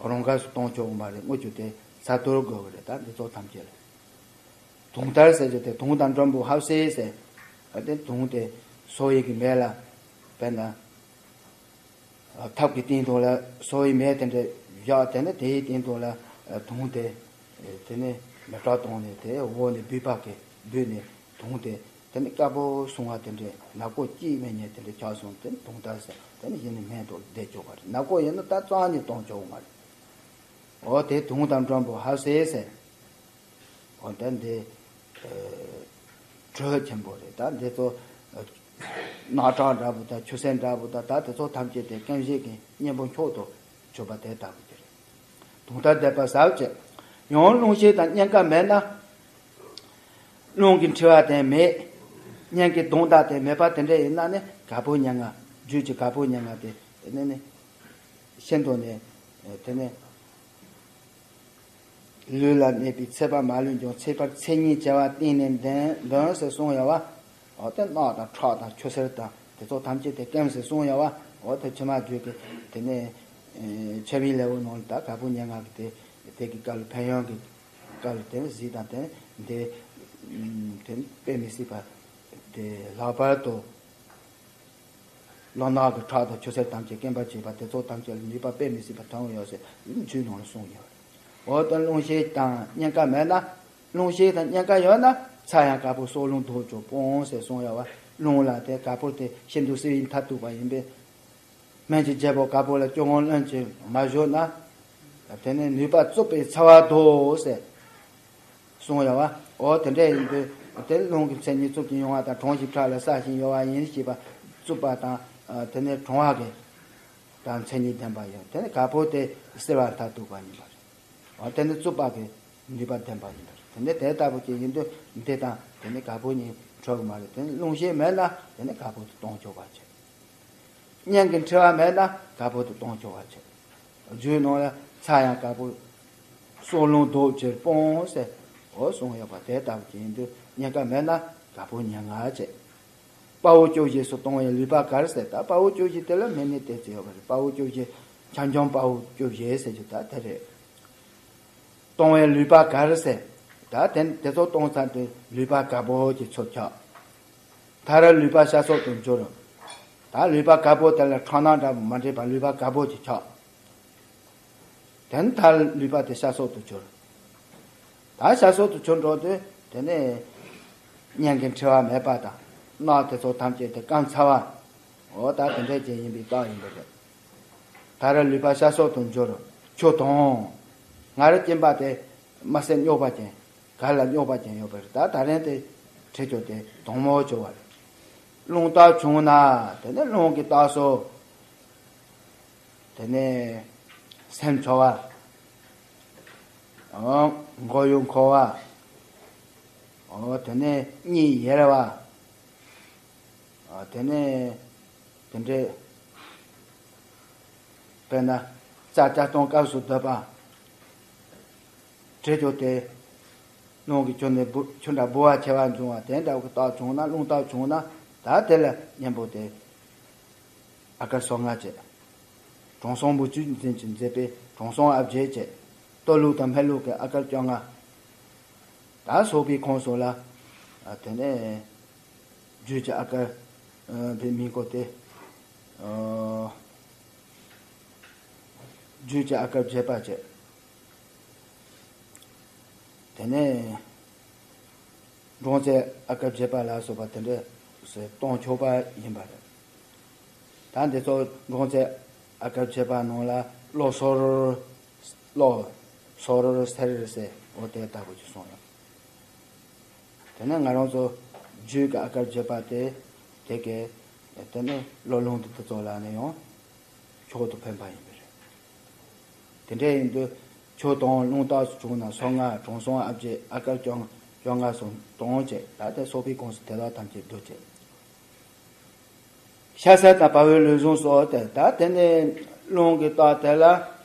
རང་འགགས་སུ་གཏོང་ཆོག་གི་མ་རེད། དངུལ་ཆུ་དེ་ཚ་གཏོར་དགོས་ཀྱི་རེད། ད་འདི་ཚོ་ཐམས་ཅད་ལ། དུང་ཐལ་ཟེར་རྒྱུ་དེ་དུང་དང་འགྲོན་པོ་ཧབ་སེ་ཟེར། ད་དེ་དུང་དེ་སོ་ཡི་གི་མེ་ལ་དཔེར་ན་ཐབ་ཀྱི་སྟེང་དུ་ལ་སོ་ཡི་མེ་དེ་འདྲ་བཞག་དེ་ནས་དེའི་སྟེང་དུ་ལ་དུང་དེ་དེ་ནས་མེ་སྲེག་བཏང་ནས་དེ་འོག་ནས་སྦུད་པ་གི་སྦུད་ནས་དུང་དེ་དེ་ནས་དཀར་པོ་སོང་བ་དེ་འདྲས། ནག་པོ་གཅིག་མེད་ཉེ་དེ་འདྲས་ཆགས་སོང་། དེ་ནས་དུང་ཐལ་ཟེར། དེ་ནས་གཞི་ནས་སྨན་དུ་བསྡད་ཆོག་པ་རེད། ནག་པོ་ཡིན་ན་ད་རྩ་ནས་གཏོང་ཆོག་གི་མ་རེད། འོ་དེ་དུང་དང་འགྲོན་པོ་ཧབ་སེ་ཟེར། འོ་ད་འདི་དྲོད་ཆེན་པོ་རེད། ད་འདི་ཚོ་རྣག་ཁྲག་འདྲ་པོ་དང་ཆུ་སེར་འདྲ་པོ་དང་ད་དེ་ཚོ་ཐམས་ཅད་དེ་སྐེམ་བྱེད་ཀྱི་གཉེན་པོ་མཆོག་ཏུ་གྱུར་པ་དེ་ལྟ་བུ་དེ་རེད། དུང་ཐལ་བསྡད་པ་ཟེར་བ་བྱས། ཡང་རླུང་ཤེད་དང་གཉན་ཁ་མེད་ན། རླུང་གི་མཁྲིས་པ་དེ་མེད། གཉན་གྱི་གདོན་དག་དེ་མེད་པ་དེ་འདྲ་ཡིན་ན་ནི་ག་པུ་ཉེ་ང་། རྒྱུད་ཀྱི་ག་པུ་ཉེ་ང་དེ་དེ་ནི་ནི་ཤིན་ཏུ་ནས་དེ་ནི་ལུས་ལ་གནས་པའི་ཚད་པ་མ་ལུས་འབྱུང་། ཚེ་བར་ཚེ་ཉིད་བྱ་བ་གཏིང་ནས་འདོན་འདོན་ཟེར་གསུངས་ཡོད་པ། འོ་དེ་རྣག་དང་ཁྲག་དང་ཆུ་སེར་དང་དེ་ཚོ་ཐམས་ཅད་དེ་སྐེམ་ཟེར་གསུངས་ཡོད་པ། འོ་དེ་ཕྱི་མ་རྒྱུད་ཀྱི་དེ་ནི་མཆོད་མེའི་ལེའུ་ནང་ལ་ད་ག་པུ་ཉེ་ང་གི་དེ་དེ་གི་སྐབས་ལ་ཕན་ཡོན་གྱི་སྐབས་ལ་དེ་ནི་གཟིགས་དང་། དེ་ནི་དེ་དེ་ནི་དཔེ་མི་སྲིད་པ་དེ་ལྷག་པར་དུ། རླུང་ནག་གི་ཁྲག་དང་ཆུ་སེར་ཐམས་ཅད་སྐེམ་པར་བྱེད་པ་དེ་ཚོ་ཐམས་ཅད་ལ་ནུས་པ་དཔེ་མི་སྲིད་པ་ཐོན་ཡོད་ཟེར་རྒྱུད་ནང་ལ་གསུངས་ཡོད། འོ་དེ་རླུང་ཤེད་དང་གཉན་ཁ་མེད་ན། རླུང་ཤེད་དང་གཉན་ཁ་ཡོད་ན་ཚ་ཡང་དཀར་པོ། སྲོག་རླུང་ལྡོག་གྱུར་སྤོང་ཟེར་གསུངས་ཡོད་པ། རླུང་ལ་དེ་དཀར་པོ་དེ་ཤིན་ཏུ་བསིལ་བའི་མཐར་ཐུག་པ་ཡིན་པས། སྨན་གྱི་རྒྱལ་པོ་དཀར་པོ་ལ་སྐྱོ་ངལ་རློན་ཅིང་མ་བཞུགས་ན། དེ་ནི་ནུས་པ་རྩུབ་པའི་ཚ་བ་ལྡོག་ཟེར་གསུངས་ཡོད་པ། འོ་དེ་འདྲ་ཡིན་དུས་དེ་རླུང་གི་མཚན་ཉིད་རྩུབ་ཀྱི་མྱོང་བ་དང་གྲང་ཞིང་ཁྲག་ལ་སྲ་ཞིང་གཡོ་བ་ཡིན་ཞེས་པ། རྩུབ་པ་དང་དེ་ནི་གྲང་བ་གི་དང་མཚན་ཉིད་ལྡན་པ་ཡིན། དེ་ནི་དཀར་པོ་དེ་བསིལ་བ་མཐར་ཐུག་པ་ཡིན་པ་རེད། འོ་དེ་ནི་རྩུབ་པ་གི་ནུས་པ་ལྡན་པ་ཡིན་པ་རེད། དེ་ནི་དེ་ལྟ་བུ་ཅིག་ཡིན་དུས་འདི་དང་དེ་ནི་དཀར་པོ་གཉིས་འཕྲོད་ཀྱི་མ་རེད། དེ་ནི་རླུང་ཤེད་མེད་ན་དེ་ནི་དཀར་པོ་དེ་གཏོང་ཆོག་པ་བྱེད། གཉན་གྱི་མཁྲིས་པ་མེད་ན་དཀར་པོ་དེ་གཏོང་ཆོག་པ་བྱེད། རྒྱུད་ནང་ལ་ཚ་ཡང་དཀར་པོ། སྲོག་རླུང་ལྡོག་ཕྱིར་སྤོང་ཟེར། འོ་གསུངས་ཡོད་པ་དེ་ལྟ་བུ་ཅིག་ཡིན་དུས་གཉན་ཁ་མེད་ན་དཀར་པོ་ཉེ་ང་བྱེད། དཔའ་བོ་བཅུ་བཞི་སོགས་གཏོང་བའི་ལུས་པ་གར་ཟེར། ད་དཔའ་བོ་བཅུ་བཞི་དེ་ལ་སྨན་ནི་དེ་ཚོ་ཡོད་པ་རེད། དཔའ་བོ་བཅུ་བཞི། འཁྱམ་འཁྱམ་དཔའ་བོ་བཅུ་བཞི་ཟེར་རྒྱུ་ད་དེ་རེད། གཏོང་བའི་ལུས་པ་གར་ཟེར། ད་དེ་དེ་ཚོ་གཏོང་ཚར་དུས་ལུས་པ་དཀར་པོ་གི་ཚུལ་འཆར། མཐར་ལུས་པ་ཤ་སོགས་སུ་འགྱུར། ད་ལུས་པ་དཀར་པོ་དེ་ལ་ཁྲག་སྣ་འདྲ་མ་འདྲེས་པར་ལུས་པ་དཀར་པོ་གི་འཆར། དེ་ནས་མཐར་ལུས་པ་དེ་ཤ་སོགས་སུ་གྱུར། ད་ཤ་སོགས་སུ་གྱུར་འགྲོ་དུས་དེ་ནས་གཉན་གྱི་མཁྲིས་པ་མེད་པ་དང་རྣག་དེ་ཚོ་ཐམས་ཅད་དེ་སྐམ་ཚར་བ། འོ་ད་དེ་འདྲ་ཅིག་ཡིན་པའི་རྟགས་ཡིན་པ་རེད། མཐར་ལུས་པ་ཤ་སོགས་སུ་འགྱུར། ཆུ་དྭངས། སྔར་སྐྱེས་པ་དེ་དམར་སེར་རྙོག་པ་ཅན། གར་ལ་རྙོག་པ་ཅན་ཡོད་པ་རེད། ད་ད་རིང་དེ་འཁྲིལ་གྱུར་ཏེ་དྭངས་མོ་བྱུང་བ་རེད། རླུང་རྟགས་བྱུང་ན་དེ་ནི་རླུང་གི་རྟགས་སུ་དེ་ནས་སེམས་འཚོ་བ། འོ་མགོ་ཡུ་འཁོར་བ། འོ་དེ་ནས་གཉིད་ཡེར་བ། འོ་དེ་ནས་དེ་འདྲའི་དཔེར་ན་རྩྭ་རྩྭ་སྟོང་སྐབས་སུ་སྡོད་པ། འཁྲིལ་གྱུར་ཏེ་རླུང་གི་ཆུ་ནས་འབུ་ཆུ་འདྲ་ལྦུ་བ་ཆེ་བ་འབྱུང་བ་དེ་འདྲ་གི་རྟགས་བྱུང་ན། རླུང་རྟགས་བྱུང་ན་ད་དེ་ལ་གཉེན་པོ་དེ་ཨ་ཀར་སོ་ལྔ་བྱེད། དྲང་སྲོང་མུ་ཁྱུད་འཛིན་གྱིས་མཛད་པའི་དྲང་སྲོང་ཨ་བརྒྱད་བྱེད། གཏོར་བླུགས་དང་སྨན་བླུགས་ཀྱི་ཨ་ཀར་བཅོ་ལྔ། ད་སོགས་པའི་ཁོངས་སུ་ལ་དེ་ནས་རྒྱུད་ཀྱི་ཨ་ཀར་བའི་མིང་གོ་སྟེ། རྒྱུད་ཀྱི་ཨ་ཀར་བྱེད་པ་བྱེད། དེ་ནས་འབྲོང་རྩེད་ཨ་ཀར་བྱེད་པ་ལ་སོགས་པ་དེ་འདྲ་ཞིག་གཏོང་ཆོག་པ་ཡིན་པ་རེད། ད་འདི་ཚོ་འབྲོང་རྩེད་ཨ་ཀར་བྱེད་པ་ནང་ལ་གློ་སོར། གློ་སོར་སེར་ཟེར། འོ་དེ་ལྟ་བུ་ཅིག་གསུངས་ཡོད། དེ་ནས་ང་རང་ཚོ་ རྒྱུད་ཀྱི་ཨ་ཀར་བརྗོད་པ་དེ་དེ་གའི་དེ་ནི་བློ་རླུང་དེ་དེ་ཚོ་ལ་ནི་ཡང་མཆོག་ཏུ་ཕན་པ་ཡིན་པ་རེད། དེ་འདྲ་ཡིན་དུས་ཆོས་དང་རླུང་རྟགས་སུ་བྱུང་ན་སོ་ལྔ་དྲང་སྲོང་ཨ་བརྒྱད་ཨ་ཀར་བཅོ་བཅོ་ལྔ་སོགས་དང་བཅས་ད་ལྟའི་སོགས་པའི་ཁོངས་སུ་དེ་དག་ཐམས་ཅད་འདུ་བྱེད། ཤ་ཟ་དང་བལ་བོའི་ལུས་ཟུངས་སོགས་ཏེ་ད་དེ་ནས་རླུང་གི་རྟགས་དེ་ལ་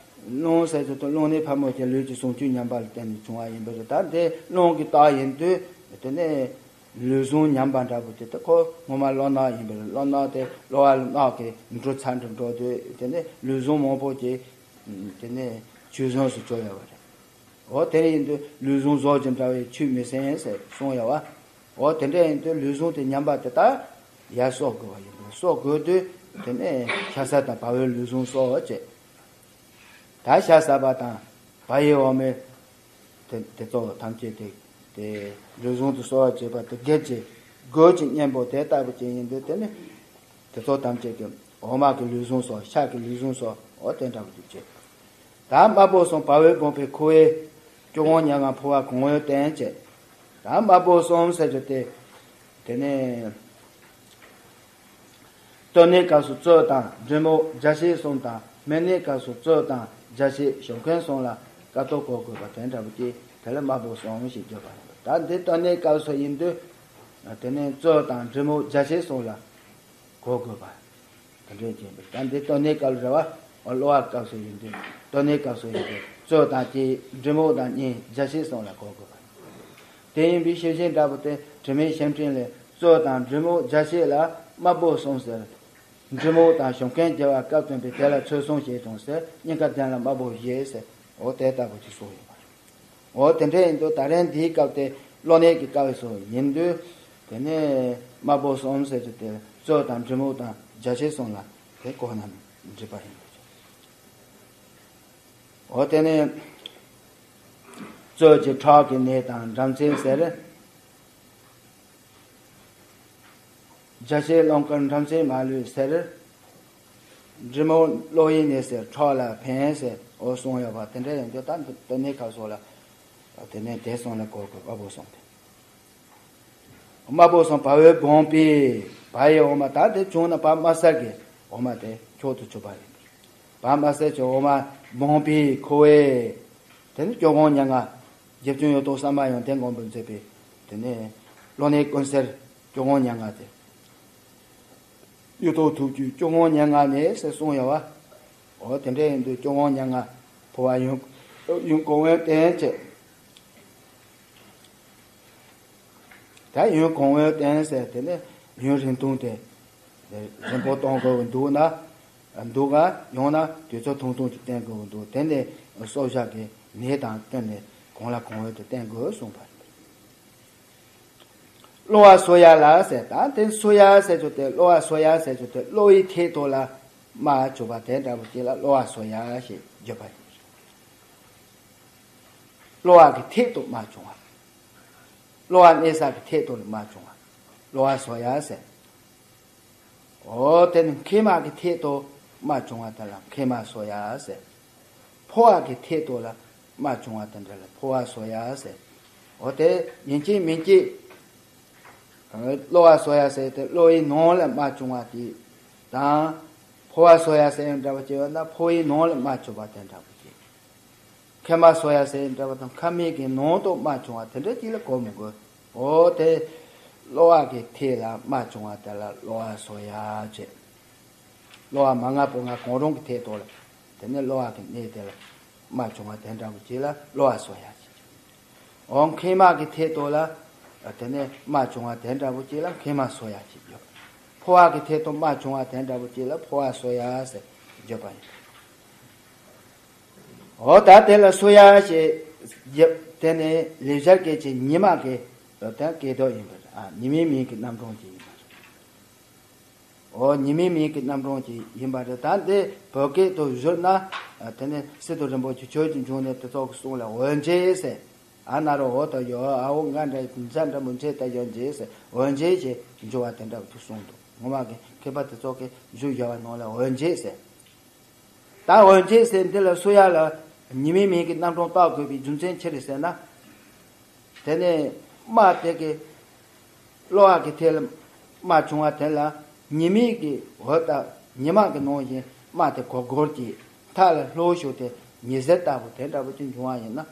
རླུང་ཟེར་དུས་རླུང་ནི་ཕལ་མོ་ཆེ་ལུས་ཀྱི་ཟུངས་བཅུད་ཉམས་པ་ལ་བརྟེན་ནས་བྱུང་བ་ཡིན་པ་རེད། ད་འདི་རླུང་གི་རྟགས་ཡིན་དུས་དེ་ནས་ལུས་ཟུངས་ཉམས་པ་འདྲ་པོ་དེ་ད་ཁོ་ངོ་མ་གློ་རྣག་ཡིན་པ་རེད། གློ་རྣག་དེ་གློ་བ་ལ་རྣག་གིས་འགྲོ་ཚར་འགྲོ་འགྲོ་དུས་དེ་ནས་ལུས་ཟུངས་མང་པོ་ཅིག་དེ་ནས་ཆུད་ཟོས་སུ་གྱུར་ཡོད་པ་རེད། འོ་དེ་ཡིན་དུས་ལུས་ཟུངས་ཟོག་གི་འདྲ་བའི་ཆུད་མི་ཟིན་ཟེར་གསུངས་ཡོད་བ། འོ་དེ་འདྲ་ཡིན་དུས་ལུས་ཟུངས་དེ་ཉམས་པ་དེ་དག་ཡར་གསོ་དགོས་པ་ཡིན་པས། གསོ་དགོས་དུས་དེ་ནས་ཤ་ཟ་དང་བལ་བོའི་ལུས་ཟུངས་གསོ་བ་བྱེད། ད་ཤ་ཟ་བ་དང་བལ་ཡི་འོ་མའི་དེ་དེ་ཚོ་ཐམས་ཅད་དེ་དེ་ལུས་ཟུངས་དེ་གསོ་བ་བྱེད་པ་དེ་སྒེར་གྱི་སྒོ་གྱི་གཉེན་པོ་དེ་ལྟ་བུ་ཅན་ཡིན་དུས་དེ་ནི་དེ་ཚོ་ཐམས་ཅད་ཀྱི་འོ་མ་གི་ལུས་ཟུངས་སོགས་ཤ་གི་ལུས་ཟུངས་སོགས་འོ་དེ་འདྲ་བོ་དེ་བྱེད། ད་དམར་པོ་གསུམ་བལ་བོའི་བུམ་པའི་ཁུ་བས་སྐྱོ་བོ་མྱ་ངན་འཕོ་བ་གང་བའི་རྟེན་བྱེད། ད་དམར་པོ་གསུམ་ཟེར་རྒྱུ་དེ་དེ་ནས་སྟོད་གནས་སྐབས་སུ་གཙོད་དང་འབྲི་མོག་རྒྱ་ཤེད་གསུམ་དང་སྨད་གནས་སྐབས་སུ་གཙོད་དང་རྒྱ་ཤེད་ཞོ་མཁན་གསུམ་ལ་ཀ་ཏོ་གོ་དགོས་པ་དེ་འདྲ་བོ་ཅིག་དེ་ལ་དམར་པོ་གསུམ་ཞེས་བརྗོད་པ་ཡིན་པ། ད་འདི་སྟོད་གནས་སྐབས་སུ་ཡིན་དུས་དེ་ནས་གཙོད་དང་འབྲི་མོག་རྒྱ་ཤེད་གསུམ་ལ་གོ་དགོས་པ། དེ་འདྲའི་རྐྱེན་པས་ད་འདི་སྟོད་གནས་སྐབས་རེད་བ། གློ་བ་སྐབས་སུ་ཡིན་དུས་སྟོད་གནས་སྐབས་སུ་ཡིན་དུས་གཙོད་དང་དེའི་འབྲི་མོག་དང་གཉིས་རྒྱ་ཤེད་གསུམ་ལ་གོ་དགོས་པ། དེ་ཡིན་པའི་ཤེས་བཞིན་འདྲ་པོ་དེ་དྲི་མེད་ཤེམ་སྤྲིན་ལས་གཙོད་དང་འབྲི་མོག་རྒྱ་ཤེད་ལ་དམར་པོ་གསུམ་ཟེར། འབྲི་མོག་དང་ཞོ་མཁན་རྒྱལ་བ་སྐབས་སྟོན་པས་དེ་ལ་ཚུལ་གསུམ་ཞེས་དང་ཟེར་སྙིང་ག་ལྡན་ལ་དམར་པོ་བཞི་ཟེར། འོ་དེ་ལྟ་བུ་ཅིག་གསུངས་ཡོད་པ་རེད། འོ་དེ་འདྲ་ཡིན་དུས་ད་རེས་འདིའི་སྐབས་དེ་གློ་ནད་ཀྱི་སྐབས་སུ་ཡིན་དུས་དེ་ནས་དམར་པོ་གསུམ་ཟེར་རྒྱུ་དེ་གཙོད་དང་འབྲི་མོག་དང་རྒྱ་ཤེད་གསུམ་ལ་དེ་གོ་ན་འགྲིག་པ་ཡིན་པ་བྱས། འོ་དེ་ནས་གཙོད་ཀྱི་ཁྲག་གི་ནད་དང་འགྲམ་ཚད་ཟེར། རྒྱ་ཤེད་རླུང་དཀར་འགྲམ་ཚད་མ་ལུས་ཟེར། འབྲི་མོག་གློ་ཡི་ནད་ཟེར་ཁྲག་ལ་ཕན་ཟེར་འོ་གསུངས་ཡོད་པ་དེ་འདྲ་ཡིན་དུས་ད་འདི་སྟོད་གནས་སྐབས་སུ་ལ་དེ་ནས་དེ་གསུམ་ལ་གོ་དགོས། དམར་པོ་གསུམ་དེ། དམར་པོ་གསུམ་བལ་བོའི་བུམ་པའི་བལ་ཡི་འོ་མ་ད་དེ་བྱུང་ན་བལ་དམར་སེར་གྱི་འོ་མ་དེ་མཆོག་ཏུ་གྱུར་པ་ཡིན། བལ་དམར་སེར་གྱི་འོ་མ་བུམ་པའི་ཁུ་བས་དེ་ནི་སྐྱོ་བོ་མྱ་ངན། རྗེ་བཙུན་གཡུ་ཐོག་ཟམ་པ་ཡོན་ཏན་མགོན་པོས་མཛད་པའི་དེ་ནས་གློ་ནད་ཀུན་སེལ་སྐྱོ་བོ་མྱ་ངན་དེ། གཡུ་ཐོག་ཐུགས་རྒྱུད་སྐྱོ་བོ་མྱ་ངན་ནད་ཟེར་གསུངས་ཡོད་བ། འོ་དེ་འདྲ་ཡིན་དུས་སྐྱོ་བོ་མྱ་ངན་འཕོ་བ་ཡུན་ཡུན་གང་བའི་རྟེན་བྱེད། ད་ཡུན་གང་བའི་རྟེན་ཟེར་དེ་ནི་ཡུན་རིང་ཐུང་དེ་རིང་པོ་གཏོང་དགོས་འདུག་ན་འདུག་ག་ཡང་ན་དུས་ཚོད་ཐུང་ཐུང་ཅིག་བསྟེན་དགོས་འདུག་དེ་ནི་སྲོག་ཆགས་ཀྱི་ནད་དང་བསྟུན་ནས་གང་ལ་གང་འོས་དུ་བསྟེན་དགོས་གསུངས་པ་རེད། གློ་བ་གསོ་ཡ་ལ་ཟེར། ད་དེ་གསོ་ཡ་ཟེར་རྒྱུ་དེ་གློ་བ་གསོ་ཡ་ཟེར་རྒྱུ་དེ་གློ་བའི་ཐད་དུ་ལ་རྨ་བྱུག་པ་དེ་འདྲ་བོ་ཅིག་ལ་གློ་བ་གསོ་ཡ་ཞེས་བརྗོད་པ་ཡིན། གློ་བ་གི་ཐད་དུ་རྨ་བྱུང་བ། གློ་བ་གནས་ས་གི་ཐད་དུ་ལ་རྨ་བྱུང་བ། གློ་བ་གསོ་ཡ་ཟེར། འོ་དེ་ནི་མཁལ་མ་གི་ཐད་དུ་རྨ་བྱུང་བ་དེ་ལ་མཁལ་མ་གསོ་ཡ་ཟེར། ཕོ་བ་གི་ཐད་དུ་ལ་རྨ་བྱུང་བ་དེ་འདྲ་ལ་ཕོ་བ་གསོ་ཡ་ཟེར། འོ་དེ་ཡིན་གཅིག་མིན་གཅིག་གློ་བ་གསོ་ཡ་ཟེར་དེ་གློ་བའི་ནང་ལ་རྨ་བྱུང་བ་དེ་དང་། ཕོ་བ་གསོ་ཡ་ཟེར་འདྲ་བ་བྱས་པ་ན་ཕོ་བའི་ནང་ལ་རྨ་བྱུང་བ་དེ་འདྲ་བོ་ཅིག་མཁལ་མ་གསོ་ཡ་ཟེར་འདྲ་བ་དང་ཁ་མིག་གི་ནང་དུ་རྨ་བྱུང་བ་དེ་འདྲ་ཅིག་ལ་གོ་མི་དགོས། འོ་དེ་གློ་བ་གི་ཐད་ལ་རྨ་བྱུང་བ་དེ་ལ་གློ་བ་གསོ་ཡ་བྱེད། གློ་བ་མ་ང་པོ་ང་གང་རུང་གི་ཐད་དུ་ལ་དེ་ནས་གློ་བ་གི་གནས་དེ་ལ་རྨ་བྱུང་བ་དེ་འདྲ་བོ་ཅིག་ལ་གློ་བ་གསོ་ཡ་བྱེད། འོ་མཁལ་མ་གི་ཐད་དུ་ལ་དེ་ནས་རྨ་བྱུང་བ་དེ་འདྲ་བོ་ཅིག་ལ་མཁལ་མ་གསོ་ཡ་བྱེད་རྒྱུ། ཕོ་བ་གི་ཐད་དུ་རྨ་བྱུང་བ་དེ་འདྲ་བོ་ཅིག་ལ་ཕོ་བ་གསོ་ཡ་ཟེར་བརྗོད་པ་ཡིན། འོ་ད་དེ་ལ་གསོ་ཡ་ཞེས་བརྗོད་དེ་ནི་ལེགས་སྦྱར་སྐད་ཀྱི་ཉི་མ་གི་དོན་སྐད་དོད་ཡིན་པར། ཨ་ཉི་མའི་མིང་གི་རྣམ་གྲངས་ཅིག་ཡིན་པར། འོ་ཉི་མའི་མིང་གི་རྣམ་གྲངས་ཅིག་ཡིན་པ་རེད། ད་འདི་བོད་སྐད་དུ་བསྒྱུར་ན་དེ་ནི་སི་ཏུ་རིན་པོ་ཆེ་ཆོས་ཀྱི་འབྱུང་གནས་དེ་ཚོ་གི་གསུང་ལ་འོན་ཅེས་ཟེར། ཨ་ན་རོ་འོ་ད་ཡོ་ཨ་འོ་ང་འདྲ་འཛ་འདྲ་མུ་འཇེ་ད་ཡོན་ཅེས་ཟེར། འོན་ཅེས་ཞེས་འབྱུང་བ་དེ་འདྲ་བ་དེ་གསུངས་འདུག་ངོ་མ་གི་མཁས་པ་དེ་ཚོ་གི་བསྒྱུར་བཞག་པ་ནང་ལ་འོན་ཅེས་ཟེར། ད་འོན་ཅེས་ཟེར་འདི་ལ་གསོ་ཡ་ལ་ཉི་མའི་མིང་གི་རྣམ་གྲངས་བཏགས་དགོས་པའི་རྒྱུ་མཚན་ཅི་རེད་ཟེར་ན། དེ་ནས་རྨ་དེ་གི་ གློ་བ་གི་ཐད་ལ་རྨ་བྱུང་བ་དེ་ལ་ཉི་མའི་གི་འོད་ལྟ་ཉི་མ་གི་ནང་བཞིན་རྨ་དེ་གོར་གོར་གྱིས་མཐའ་ལ་ལྷོ་ཕྱོགས་དེ་ཉི་ཟེར་ལྟ་བུ་དེ་འདྲ་བོ་ཅིག་འབྱུང་བ་ཡིན་ན།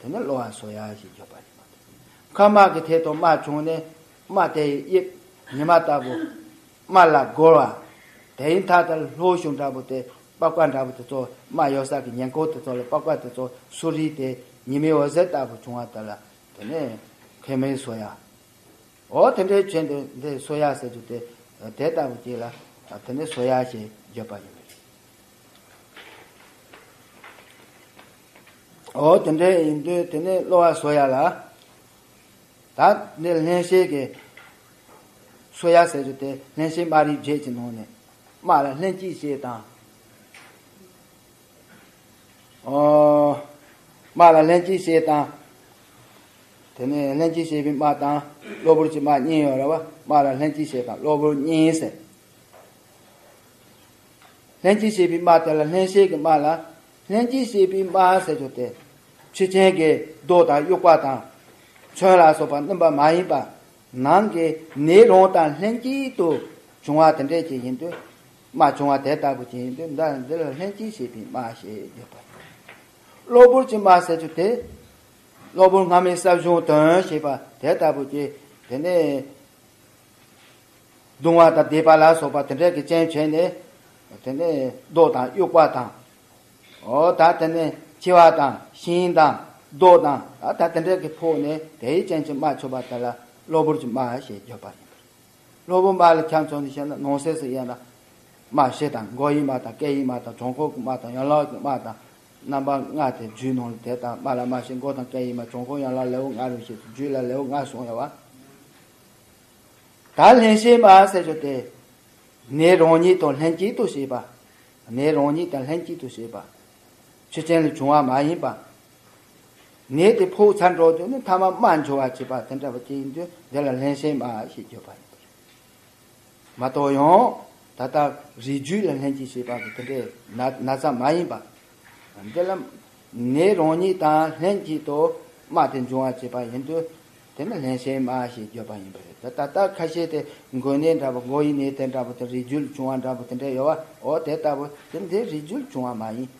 དེ་ནི་གློ་བ་གསོ་ཡ་ཞེས་བརྗོད་པ་ཡིན་པ་དང་། མཁལ་མ་གི་ཐད་དུ་རྨ་བྱུང་ནས་རྨ་དེ་ཡི་དབྱིབས་ཉི་མ་ལྟ་བུ་རྨ་ལ་གོར་བ། དེའི་མཐའ་དེ་ལྷོ་ཕྱོགས་འདྲ་བོ་དེ་པགས་པ་འདྲ་བོ་དེ་ཚོ་རྨ་ཡོད་ས་གི་ཉེན་ཁོག་དེ་ཚོ་ལ་པགས་པ་དེ་ཚོ་སུ་རི་དེ་ཉི་མའི་འོད་ཟེར་ལྟ་བུ་བྱུང་བ་དེ་ལ་དེ་ནི་མཁལ་མའི་གསོ་ཡ། འོ་དེ་འདྲའི་ཆོས་འདི་འདི་གསོ་ཡ་ཟེར་རྒྱུ་དེ་དེ་ལྟ་བུ་ཅིག་ལ་དེ་ནི་གསོ་ཡ་ཞེས་བརྗོད་པ་ཡིན། འོ་དེ་འདྲའི་ཡིན་དུས་དེ་ནི་གློ་བ་གསོ་ཡ་ལ། ད་འདི་ལྷན་སྐྱེས་ཀྱི་གསོ་ཡ་ཟེར་རྒྱུ་དེ་ལྷན་སྐྱེས་རྨ་རིགས་བརྒྱད་ཀྱི་ནང་ནས་རྨ་ལ་ལྷན་སྐྱེས་ཞེས་དང་། ཨོ། རྨ་ལ་ལྷན་སྐྱེས་ཞེས་དང་། དེ་ནས་ལྷན་སྐྱེས་ཞེས་པའི་རྨ་དང་གློ་བུར་གྱི་རྨ་གཉིས་ཡོད་རེད་བ། རྨ་ལ་ལྷན་སྐྱེས་ཞེས་དང་གློ་བུར་གཉིས་ཟེར། ལྷན་སྐྱེས་ཞེས་པའི་རྨ་དེ་ལ་ལྷན་སྐྱེས་ཀྱི་རྨ་ལ་ལྷན་སྐྱེས་ཞེས་པའི་རྨ་ཟེར་རྒྱུ་དེ། ཆུ་ཅན་གྱི་རྡོ་དང་དབྱུག་པ་དང་། མཚོན་ལ་སོགས་པ་སྣུམ་པ་མ་ཡིན་པ། ནང་གི་ནད་རང་དང་ལྷན་ཅིག་ཏུ་བྱུང་བ་དེ་འདྲས་ཅིག་ཡིན་དུས། རྨ་བྱུང་བ་དེ་ལྟ་བུ་ཅིག་ཡིན་དུས་འདི་འདི་ལ་ལྷན་སྐྱེས་ཞེས་པའི་རྨ་ཞེས་བརྗོད་པ་ཡིན། གློ་བུར་གྱི་རྨ་ཟེར་རྒྱུ་དེ། གློ་བུར་སྔ་མའི་ས་གཞོང་དོན་ཞེས་པ་དེ་ལྟ་བུ་ཅིག་དེ་ནས། གདུང་བ་དང་སྡིག་པ་ལ་སོགས་པ་དེ་འདྲས་ཀྱི་རྐྱེན་བྱས་ནས། དེ་ནས་རྡོ་དང་དབྱུག་པ་དང་། འོ་ད་དེ་ནས་མཆེ་བ་དང་ཤིང་དང་རྡོ་དང་ད་ད་དེ་འདྲས་ཀྱི་ཕོག་ནས་དེའི་རྐྱེན་གྱིས་རྨ་ཆགས་པ་དེ་ལ་གློ་བུར་གྱི་རྨ་ཞེས་བརྗོད་པ་ཡིན། གློ་བུར་རྨ་ལ་ཁྱབ་མཚོན་ནས་བཤད་ན་ནང་གསེས་སུ་དབྱེ་ན། རྨ་བཞི་དང་མགོ་ཡི་རྨ་དང་སྐེ་ཡི་རྨ་དང་བྱང་ཁོག་གི་རྨ་དང་ཡན་ལག་གི་རྨ་དང་། རྣམ་པ་ལྔ་དེ་རྒྱུད་ནང་ལ་དེ་དང་རྨ་ལ་རྨ་བཞི་མགོ་དང་སྐེ་ཡི་རྨ་བྱང་ཁོག་ཡན་ལག་ལེའུ་ལྔ་རུ་བཤད་དེ་རྒྱུད་ལ་ལེའུ་ལྔ་གསུངས་ཡོད་བ། ད་ལྷན་སྐྱེས་རྨ་ཟེར་རྒྱུ་དེ། ནད་རང་ཉིད་དང་ལྷན་ཅིག་ཏུ་བྱེད་པ། ནད་རང་ཉིད་དང་ལྷན་ཅིག་ཏུ་བྱེད་པ། ཆུ་ཅན་ལས་བྱུང་བ་མ་ཡིན་པ། ནད་དེ་ཕོག་ཚར་འགྲོ་དུས་ནི་ཐ་མ་རྨ་འབྱུང་བ་བྱེད་པ་དེ་འདྲ་བ་ཅིག་ཡིན་དུས་འདི་ལ་ལྷན་སྐྱེས་རྨ་ཞེས་བརྗོད་པ་ཡིན་པ་རེད། མ་གཏོགས་ཡང་ད་ལྟ་རིགས་རྒྱུད་ལ་ལྷན་ཅིག་བྱེད་པ་གི་དེ་འདྲའི་ན་ན་ཚ་མ་ཡིན་པ། འདི་ལ་ནད་རང་ཉིད་དང་ལྷན་ཅིག་ཏུ་རྨ་དེ་འབྱུང་བ་བྱེད་པ་ཡིན་དུས་དེ་ནི་ལྷན་སྐྱེས་རྨ་ཞེས་བརྗོད་པ་ཡིན་པ་རེད། ད་ད་ལྟ་ཁ་ཤས་དེ་མགོ་ནད་འདྲ་པོ་མགོ་ཡི་ནད་དེ་འདྲ་པོ་དེ་རིགས་རྒྱུད་ལ་བྱུང་བ་འདྲ་པོ་དེ་འདྲ་ཡོད་བ། འོ་དེ་ལྟ་བུ་དེ་འདི་རིགས་རྒྱུད་ལ་བྱུང་བ་མ་ཡིན།